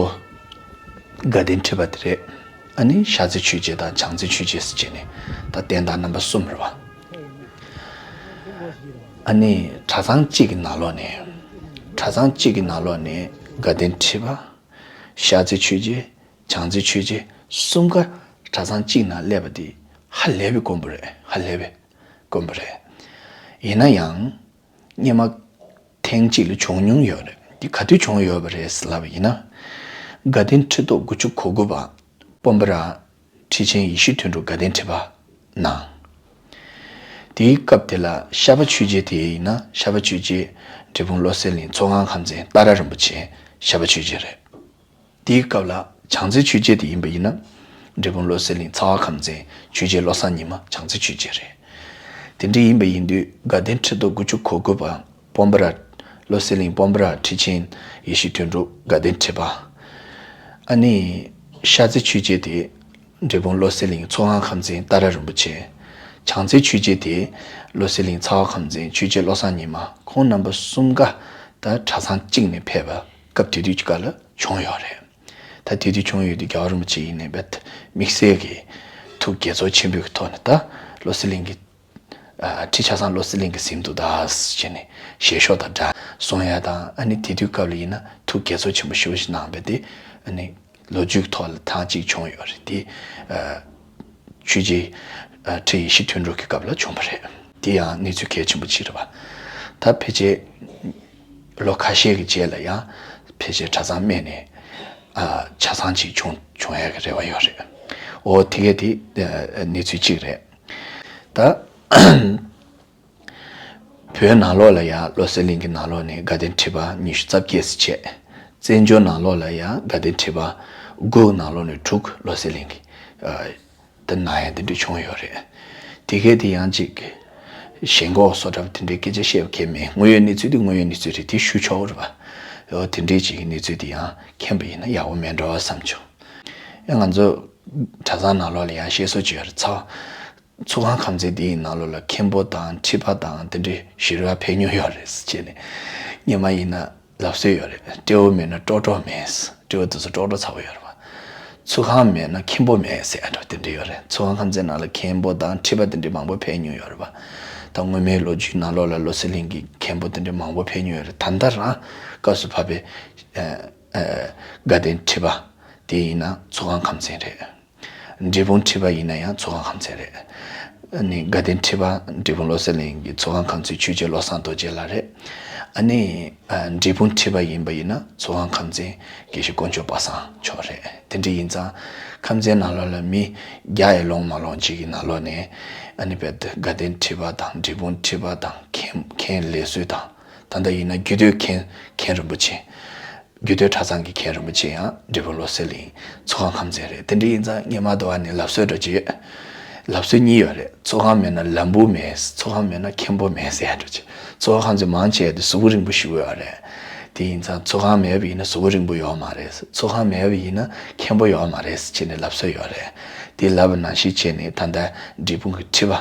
དགའ་ལྡན་ཁྲི་པ་དེ་རེད། ཨ་ནི་ཤར་རྩེ་ཆོས་རྗེ་དང་བྱང་རྩེ་ཆོས་རྗེ་ཟེར་བྱས་ནས་ད་བསྟན་བདག་རྣམ་པ་གསུམ་རེད་བ། ཨ་ནི་གྲྭ་ཚང་གཅིག་གི་ནང་ལོགས་ནས། གྲྭ་ཚང་གཅིག་གི་ནང་ལོགས་ནས་དགའ་ལྡན་ཁྲི་པ། ཤར་རྩེ་ཆོས་རྗེ། བྱང་རྩེ་ཆོས་རྗེ། གསུམ་ཀ་གྲྭ་ཚང་གཅིག་ནང་སླེབས་པ་དེ་ཧ་ལས་པའི་དཀོན་པོ་རེད། ཧ་ལས་པའི་དཀོན་པོ་རེད། ཡིན་ན་ཡང་སྔོན་མ་ཐེངས་གཅིག་ལ་བྱུང་མྱོང་ཡོད་རེད། འདི་ག་དུས་བྱུང་ཡོད་པ་རེད་ལབ་པ་ཡིན་ན། དགའ་ལྡན་ཁྲི་ཐོག་དགུ་བཅུ་གོ་དགུ་པ་སྤོམ་པ་ར་ཁྲི་ཆེན་ཡེ་ཤེས་དོན་གྲུབ་དགའ་ལྡན་ཁྲི་པ་གནང་། དེའི་སྐབས་དེ་ལ་ཤར་པ་ཆོས་རྒྱལ་དེ་ཡིན་ན་ཤར་པ་ཆོས་རྒྱལ་འབྲས་སྤུངས་བློ་གསལ་གླིང་ཚོགས་ཁང་ཁམས་ཚན་ཏཱ་ར་རིན་པོ་ཆེ་ཤར་པ་ཆོས་རྒྱལ་རེད། དེའི་སྐབས་ལ་བྱང་རྩེ་ཆོས་རྒྱལ་དེ་ཡིན་པ་ཡིན་ན། འབྲས་སྤུངས་བློ་གསལ་གླིང་ཚོགས་ཁང་ཁམས་ཚན་ཆོས་རྒྱལ་བློ་བཟང་ཉི་མ་བྱང་རྩེ་ཆོས་རྒྱལ་རེད། དེ་འདྲ་ཡིན་པ་ཡིན་དུས་དགའ་ལྡན་ཁྲི་ཐོག་དགུ་བཅུ་གོ་དགུ་པ་སྤོམ་པ་ར་བློ་གསལ་གླིང་སྤོམ་པ་ར་ཁྲི་ཆེན་ཡེ་ཤེས་དོན་གྲུབ་དགའ་ལྡན་ཁྲི་པ། ཨ་ནི་ཤར་རྩེ་ཆོས་རྒྱལ་དེ་འབྲས་སྤུངས་བློ་གསལ་གླིང་ཚོགས་ཁང་ཁམས་ཚན་ཏཱ་ར་རིན་པོ་ཆེ། བྱང་རྩེ་ཆོས་རྒྱལ་དེ་བློ་གསལ་གླིང་ཚོགས་ཁང་ཁམས་ཚན་ཆོས་རྒྱལ་བློ་བཟང་ཉི་མ། ཁོང་རྣམ་པ་གསུམ་ཀ་ད་གྲྭ་ཚང་གཅིག་ནས་ཕེབས་པ་སྐབས་དེ་དུས་ཀྱི་སྐབས་ལ་བྱུང་ཡོད་རེད། ད་དེ་དུས་བྱུང་ཡོད་དུས་རྒྱལ་བ་རིན་པོ་ཆེ་ཡིན་ནའི་བེད་དམིགས་བསལ་གྱི་ཐུགས་དགྱེས་ཚོར་ཆེན་པོའི་ཐོག་ནས་ད་བློ་གསལ་གླིང་གི་ཨ་ཁྲི་ཆ་ཚང་བློ་གསལ་གླིང་གི་གཟིམ་དུ་ད་ཟེར་ནས་ཞལ་ཤོག་དང་འདྲ་གསུང་ཡ་དང་། ཨ་ནི་དེ་དུས་སྐབས་ལ་ཡིན་ན་ཐུགས་དགྱེས་ཚོར་ཆེན་པོ་ཞེ་པོ་ཞིག་གནང་བས་དེ་ཨ་ནི་ལོ་རྒྱུས་ཐོག་ལ་ཐེངས་གཅིག་བྱུང་ཡོད་རེད། དེ་ཨ་ཆོས་རྗེ་ཨ་ཁྲི་ཡེ་ཤེས་དོན་གྲུབ་ཀྱི་སྐབས་ལ་བྱུང་བ་རེད། དེ་ཡང་གནས་ཚུལ་གལ་ཆེན་པོ་གཅིག་རེད་པ། ད་ཕལ་ཆེར་ལོ་ཁ་ཤས་ཀྱི་རྗེས་ལ་ཡང་ཕལ་ཆེར་གྲྭ་ཚང་སྨད་ནས་ཨ་ཆ་ཚང་གཅིག་བྱུང་བྱུང་ཡག་གི་རེ་བ་ཡོད་རེད། འོ་དེ་གས་དེ་ཨ་གནས་ཚུལ་གཅིག་རེད། ད་བོད་ནང་ལོགས་ལ་ཡང་བློ་གསལ་གླིང་གི་ནང་ལོགས་ནས་དགའ་ལྡན་ཁྲི་པ་ཉི་ཤུ་རྩ་བརྒྱད་ཙམ་བྱས། བཙན་བྱོལ་ནང་ལོགས་ལ་ཡང་དགའ་ལྡན་ཁྲི་པ་དགུ་ནང་ལོགས་ནས་དྲུག་བློ་གསལ་གླིང་གི་ཨ་དེ་ནང་ཡང་དེ་འདྲ་བྱུང་ཡོད་རེད། དེ་གས་དེ་ཡང་ཅིག་ཞེན་ཁོག་བཟོ་འདྲ་བ་དེ་འདྲའི་སྐད་ཆ་བཤད་པ་གལ་མེད། དངོས་ཡོད་གནས་ཚུལ་དེ་དངོས་ཡོད་གནས་ཚུལ་རེད། དེ་ཞུ་ཆོག་རེད་པ། འོ་དེ་འདྲའི་ཅིག་གི་གནས་ཚུལ་དེ་ཡང་མཁྱེན་པ་ཡིན་ན་ཡག་པོ་མེད་འགྲོ་བསམ་བྱུང་། ཡང་ང་ཚོ་གྲྭ་ཚང་ནང་ལོགས་ལ་ཡང་བཤད་སྲོལ་ཅིག་ཡོད་རེད། ཚ་ཚོགས་ཁང་ཁམས་ཚན་འདིའི་ནང་ལོགས་ལ་མཁན་པོ་དང་ཁྲི་པ་དང་དེ་འདྲའི་ཞི་རུ་བ་ཕེབས་མྱོང་ཡོད་རེད་ཟེར་བྱས་ནས། སྔོན་མ་ཡིན་ན་ལབ་སྲོལ་ཡོད་རེད། སྤྲེའུ་མེད་ན་ཀྲོག་ཀྲོག་མེད། སྤྲེའུ་དེ་ཚོ་ཀྲོག་ཀྲོག་ཚ་པོ་ཡོད་རེད་པ། ཚོགས་ཁང་མེད་ན་མཁན་པོ་མེད་ཟེར་ཡ་འདྲ་དེ་འདྲ་ཡོད་རེད། ཚོགས་ཁང་ཁམས་ཚན་ནང་ལ་མཁན་པོ་དང་ཁྲི་པ་དེ་འདྲའི་མང་པོ་ཕེབས་མྱོང་ཡོད་རེད་པ། ད་སྔོན་མའི་ལོ་རྒྱུས་ནང་ལོགས་ལ་བློ་གསལ་གླིང་གི་མཁན་པོ་དེ་འདྲའི་མང་པོ་ཕེབས་མྱོང་ཡོད་རེད། ད་ལྟ་རང་སྐབས་སུ་བབས་པའི་ཨ་ཨ་དགའ་ལྡན་ཁྲི་པ་དེ་ཡིན་ན་ཚོགས་ཁང་ཁམས་ཚན་རེད། འབྲས་སྤུངས་ཁྲི་པ་ཡིན་ན་ཡང་ཚོགས་ཁང་ཁམས་ཚན་རེད། ཨ་ནི་དགའ་ལྡན་ཁྲི་པ་འབྲས་སྤུངས་བློ་གསལ་གླིང་གི་ཚོགས་ཁང་ཁམས་ཚན་ཆོས་རྗེ་བློ་བཟང་རྡོ་རྗེ་ལགས་རེད། ཨ་ནི་ཨ་འབྲས་སྤུངས་ཁྲི་པ་ཡིན་པ་ཡིན་ན་ཚོགས་ཁང་ཁམས་ཚན་དགེ་བཤེས་དཀོན་མཆོག་པ་སངས་མཆོག་རེད། དེ་འདྲ་ཡིན་ཙང་ཁམས་ཚན་ནང་ལོགས་ལ་མི་བརྒྱ་ཡང་ལོངས་མ་ལོངས་ཅིག་གི་ནང་ལོགས་ནས་ཨ་ནི་བེད་དགའ་ལྡན་ཁྲི་པ་དང་འབྲས་སྤུངས་ཁྲི་པ་དང་མཁན་མཁན་ལས་བསོད་དང་། ད་ལྟ་ཡིན་ན་རྒྱུད་སྟོད་མཁན་མཁན་རིན་པོ་ཆེ། རྒྱུད་སྟོད་གྲྭ་ཚང་གི་མཁན་རིན་པོ་ཆེ་ཡང་འབྲས་སྤུངས་བློ་གསལ་གླིང་ཚོགས་ཁང་ཁམས་ཚན་རེད། དེ་འདྲ་ཡིན་ཙང་སྔོན་མ་དུ་བ་ནས་ལབ་སྲོལ་འདྲ་ཅིག་ཡོད། ལབ་སྲོལ་གཉིས་ཡོད་རེད། ཚོགས་ཁང་མེད་ན་ལམ་བུ་མེད། ཚོགས་ཁང་མེད་ན་མཁན་པོ་མེད་ཟེར་ཡ་འདྲ་ཅིག་ཚོགས་ཁང་ཁམས་ཚན་མང་ཆེ་བ་དེ་གཟུགས་པོ་རིང་པོ་ཞེ་པོ་ཡོད་རེད། དེ་ཡིན་ཙང་ཚོགས་ཁང་མེད་པ་ཡིན་ན་གཟུགས་པོ་རིང་པོ་ཡོད་མ་རེད། ཚོགས་ཁང་མེད་པ་ཡིན་ན་མཁན་པོ་ཡོད་མ་རེད་ཟེར་བྱས་ནས་ལབ་སྲོལ་ཡོད་རེད། དེ་ལབ་པ་ནང་བཞིན་བྱས་ནས་ད་ལྟ་འབྲས་སྤུངས་ཀྱི་ཁྲི་པ་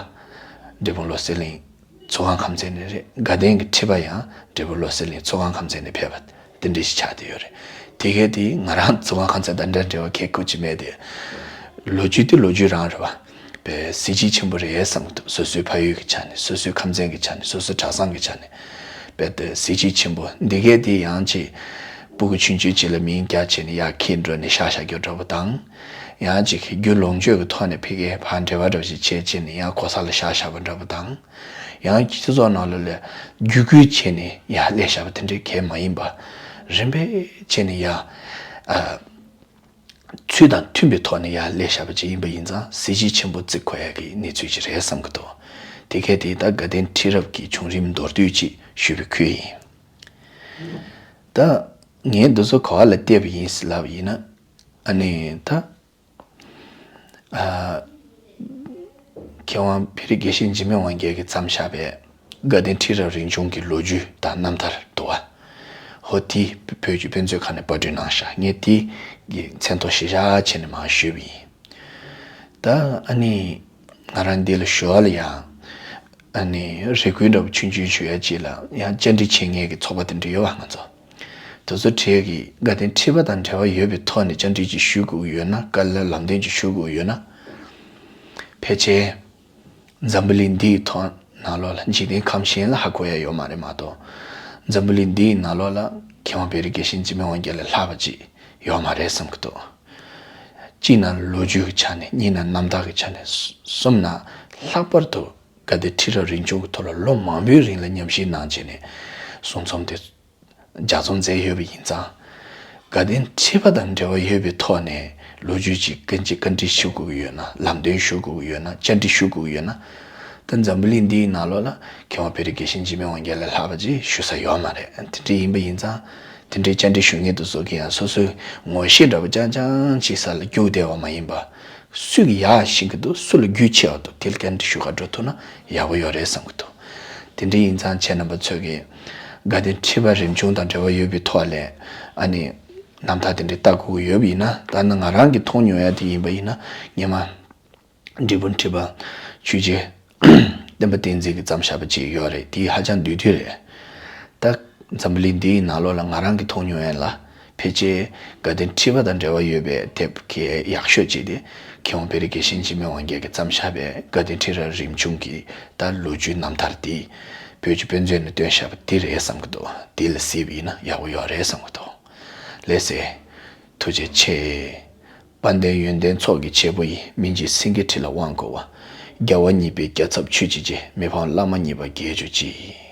འབྲས་སྤུངས་བློ་གསལ་གླིང་ཚོགས་ཁང་ཁམས་ཚན་ནས་རེད། དགའ་ལྡན་གྱི་ཁྲི་པ་ཡང་འབྲས་སྤུངས་བློ་གསལ་གླིང་ཚོགས་ཁང་ཁམས་ཚན་ནས་ཕེབས་པ་དེ་འདྲ་ཞིག་ཆགས་བསྡད་ཡོད་རེད། དེ་གས་དེ་ང་རང་ཚོགས་ཁང་ཁམས་ཚན་དང་འདྲ་འབྲེལ་བ་གལ་ཁུར་གྱི་མེད་དེ། ལོ་རྒྱུས་དེ་ལོ་རྒྱུས་རང་རེད་པ། པའི་གཟི་བརྗིད་ཆེན་པོ་རེད་བསམ་གྱི་འདུག་སོ་སོའི་ཕ་ཡུལ་གྱི་ཆ་ནས། སོ་སོའི་ཁམས་ཚན་གྱི་ཆ་ནས། སོ་སོའི་གྲྭ་ཚང་གི་ཆ་ནས་པའི་གཟི་བརྗིད་ཆེན་པོ་འདི་གས་དེ་ཡང་ཅིག་སྤུ་གུ་ཆུང་ཆུང་ཅིག་ལ་མིང་རྒྱག་བྱས་ནས་ཡར་འཁྱེར་འགྲོ་ནས་ཤག་བཞག་རྒྱུ་འདྲ་པོ་དང་། ཡང་ཅིག་རྒྱུ་ལོངས་སྤྱོད་ཀྱི་ཐོག་ནས་ཕ་གིར་ཕར་འབྲེལ་བ་འདྲ་པོ་ཞིག་བྱས་བྱས་ནས་ཡང་གོ་ས་ལ་ཤག་བཞག་པ་འདྲ་པོ་དང་། ཡང་སྤྱི་ཚོགས་ནང་ལོགས་ལ་བརྒྱུད་སྐུལ་བྱས་ནས་ཡར་སླེབས་བཞག་པ་དེ་འདྲའི་གས་མ་ཡིན་པ། རིམ་པས་བྱས་ནས་ཡར་ཨ་ཚུལ་དང་མཐུན་པའི་ཐོག་ནས་ཡར་སླེབས་བཞག་པ་ཅིག་ཡིན་པ་ཡིན་ཙང་གཟི་བརྗིད་ཆེན་པོ་བརྩི་དགོས་ཡ་གི་གནས་ཚུལ་ཅིག་རེད་བསམ་གྱི་འདུག་དེ་གས་དེ་ད་དགའ་ལྡན་ཁྲི་རབས་ཀྱི་བྱུང་རིམ་མདོར་བསྡུས་ཅིག་ཞུས་པའི་ཁུལ་ཡིན། ད་ངས་འདི་ཚོ་ག་བ་ལ་བལྟས་པ་ཡིན་ཟེར་ལབ་པ་ཡིན་ན། ཨ་ནི་ད། ཨ། མཁས་དབང་བེ་རི་དགེ་བཤེས་འཇིགས་མེད་དབང་རྒྱལ་གྱིས་བརྩམས་བཞག་པའི་དགའ་ལྡན་ཁྲི་རབས་རིམ་བྱུང་གི་ལོ་རྒྱུས་དང་རྣམ་ཐར་འདུག་བ། ཧོ་དེ་བོད་ཀྱི་དཔེ་མཛོད་ཁང་ནས་པར་སྐྲུན་གནང་བཞག་ངས་དེ་གི་མཚན་ཐོ་གཞི་བཞག་བྱས་ནས་མར་ཞུས་པ་ཡིན། ད་ཨ་ནི་ང་རང་འདི་ལ་ཞུ་བ་ལ་ཡང་ཨ་ནི་རེ་སྐུལ་འདྲ་པོ་ཆུང་ཆུང་ཞུ་ཡ་ཅིག་ལ་ཡང་བཅར་འདྲི་བྱེད་མཁན་གྱི་ཚོགས་པ་དེ་འདྲ་ཡོད་བ་ང་ཚོ། དེ་ཚོ་གྲས་ཀྱིས་དགའ་ལྡན་ཁྲི་པ་དང་འབྲེལ་བ་ཡོད་པའི་ཐོག་ནས་བཅར་འདྲི་ཅིག་ཞུ་དགོས་ཀྱི་ཡོད་ན། བཀའ་སློབ་ལམ་སྟོན་ཅིག་ཞུ་དགོས་ཀྱི་ཡོད་ན། ཕལ་ཆེར་འཛམ་བུ་གླིང་འདིའི་ཐོག་ནང་ལོགས་ལ། འཇིག་རྟེན་ཁམས་གཞན་ལ་ཧ་གོ་ཡ་ཡོད་མ་རེད་མ་གཏོགས། འཛམ་བུ་གླིང་འདིའི་ནང་ལོགས་ལ་མཁས་དབང་བེ་རི་དགེ་བཤེས་འཇིགས་མེད་དབང་རྒྱལ་ལས་ལྷག་པ་ཅིག་ཡོད་མ་རེད་བསམ་གྱི་འདུག་གཅིག་ན་ལོ་རྒྱུས་ཀྱི་ཆ་ནས། གཉིས་ན་རྣམ་ཐར་གྱི་ཆ་ནས། གསུམ་ན་ལྷག་པར་དུ་དགའ་ལྡན་ཁྲི་རབས་རིམ་བྱོན་གྱི་ཐོག་ལ་ལོ་མང་པོའི་རིང་ལ་ཉམས་ཞིབ་གནང་བྱས་ནས་གསུང་རྩོམ་དེ་ལྗགས་རྩོམ་མཛད་ཡོད་པ་ཡིན་ཙང་། དགའ་ལྡན་ཁྲི་པ་དང་འབྲེལ་བ་ཡོད་པའི་ཐོག་ནས་ལོ་རྒྱུས་ཀྱི་བཀའ་འདྲི་བཀའ་འདྲི་ཞུ་དགོས་ཀྱི་ཡོད་ན། ལམ་སྟོན་ཞུ་དགོས་ཀྱི་ཡོད་ན། བཅར་འདྲི་ཞུ་དགོས་ཀྱི་ཡོད་ན། ད་འཛམ་བུ་གླིང་འདིའི་ནང་ལོགས་ལ་མཁས་དབང་བེ་རི་དགེ་བཤེས་འཇིགས་མེད་དབང་རྒྱལ་ལས་ལྷག་པ་ཅིག་ཞུ་ས་ཡོད་མ་རེད། དེ་འདྲ་ཡིན་པ་ཡིན་ཙང་། དེ་འདྲའི་བཅར་འདྲི་ཞུ་མཁན་དེ་ཚོ་གིས་ཡང་སོ་སོའི་ངོ་ཤེས་འདྲ་པོ་རྐྱང་རྐྱང་ཅིག་ས་ལ་རྒྱུག་བསྡད་པ་མ་ཡིན་པ། སུ་གིས་ཡག་ཤེས་ཀྱི་འདུག་སུ་ལ་རྒྱུས་ཆེ་བ་འདུག་དེ་ལ་བཀའ་འདྲི་ཞུ་ག་འགྲོ་ཐུབ་ན་ཡག་པོ་ཡོད་རེད་བསམ་གྱི་འདུག་དེ་འདྲ་ཡིན་ཙང་ཁྱེད་རྣམ་པ་ཚོས་ཀྱིས་དགའ་ལྡན་ཁྲི་པ་རིམ་བྱོན་དང་འབྲེལ་བ་ཡོད་པའི་ཐོག་ལ། ཨ་ནི་རྣམ་ཐར་དེ་འདྲ་ལྟ་དགོས་ཀྱི་ཡོད་པ་ཡིན་ན། ད་ནི་ང་རང་གིས་མཐོང་མྱོང་ཡ་དེ་ཡིན་པ་ཡིན་ན། སྔོན་མ་འབྲས་སྤུངས་ཁྲི་པ་ཆོས་རྗེ་བསྟན་པ་བསྟན་འཛིན་གྱིས་བརྩམས་བཞག་པ་ཅིག་ཡོད་རེད། དེ་ཧ་ཅང་བསྡུས་བསྡུས་རེད། ད་འཛམ་བུ་གླིང་འདིའི་ནང་ལོགས་ལ་ང་རང་གིས་མཐོང་མྱོང་ཡ་ལ། ཕལ་ཆེར་དགའ་ལྡན་ཁྲི་པ་དང་འབྲེལ་བ་ཡོད་པའི་དེབ་གལ་ཡག་ཤོས་ཅིག་དེ། མཁས་དབང་བེ་རི་དགེ་བཤེས་འཇིགས་མེད་དབང་རྒྱལ་གྱིས་བརྩམས་བཞག་པའི་དགའ་ལྡན་ཁྲི་རབས་རིམ་བྱོན་གྱི་ད་ལོ་རྒྱུས་རྣམ་ཐར་དེ། བོད་ཀྱི་དཔེ་མཛོད་ནས་བཏོན་བཞག་པ་དེ་རེད་བསམ་གྱི་འདུག་དེ་ལ་གཟིགས་པ་ཡིན་ན་ཡག་པོ་ཡོད་རེད་བསམ་གྱི་འདུག་ལགས་སེ། ཐུགས་རྗེ་ཆེ། དཔལ་ལྡན་ཡོན་ཏན་ཚོགས་ཀྱི་བྱེད་པོ་ཡི། སྨིན་བྱེད་སེང་གེའི་ཁྲི་ལ་དབང་བསྐུར་བ། རྒྱལ་བ་གཉིས་པའི་རྒྱལ་ཚབ་ཆོས་ཀྱི་རྗེ། མི་ཕམ་བླ་མ་གཉིས་པ་རྒྱལ་གྱུར་ཅིག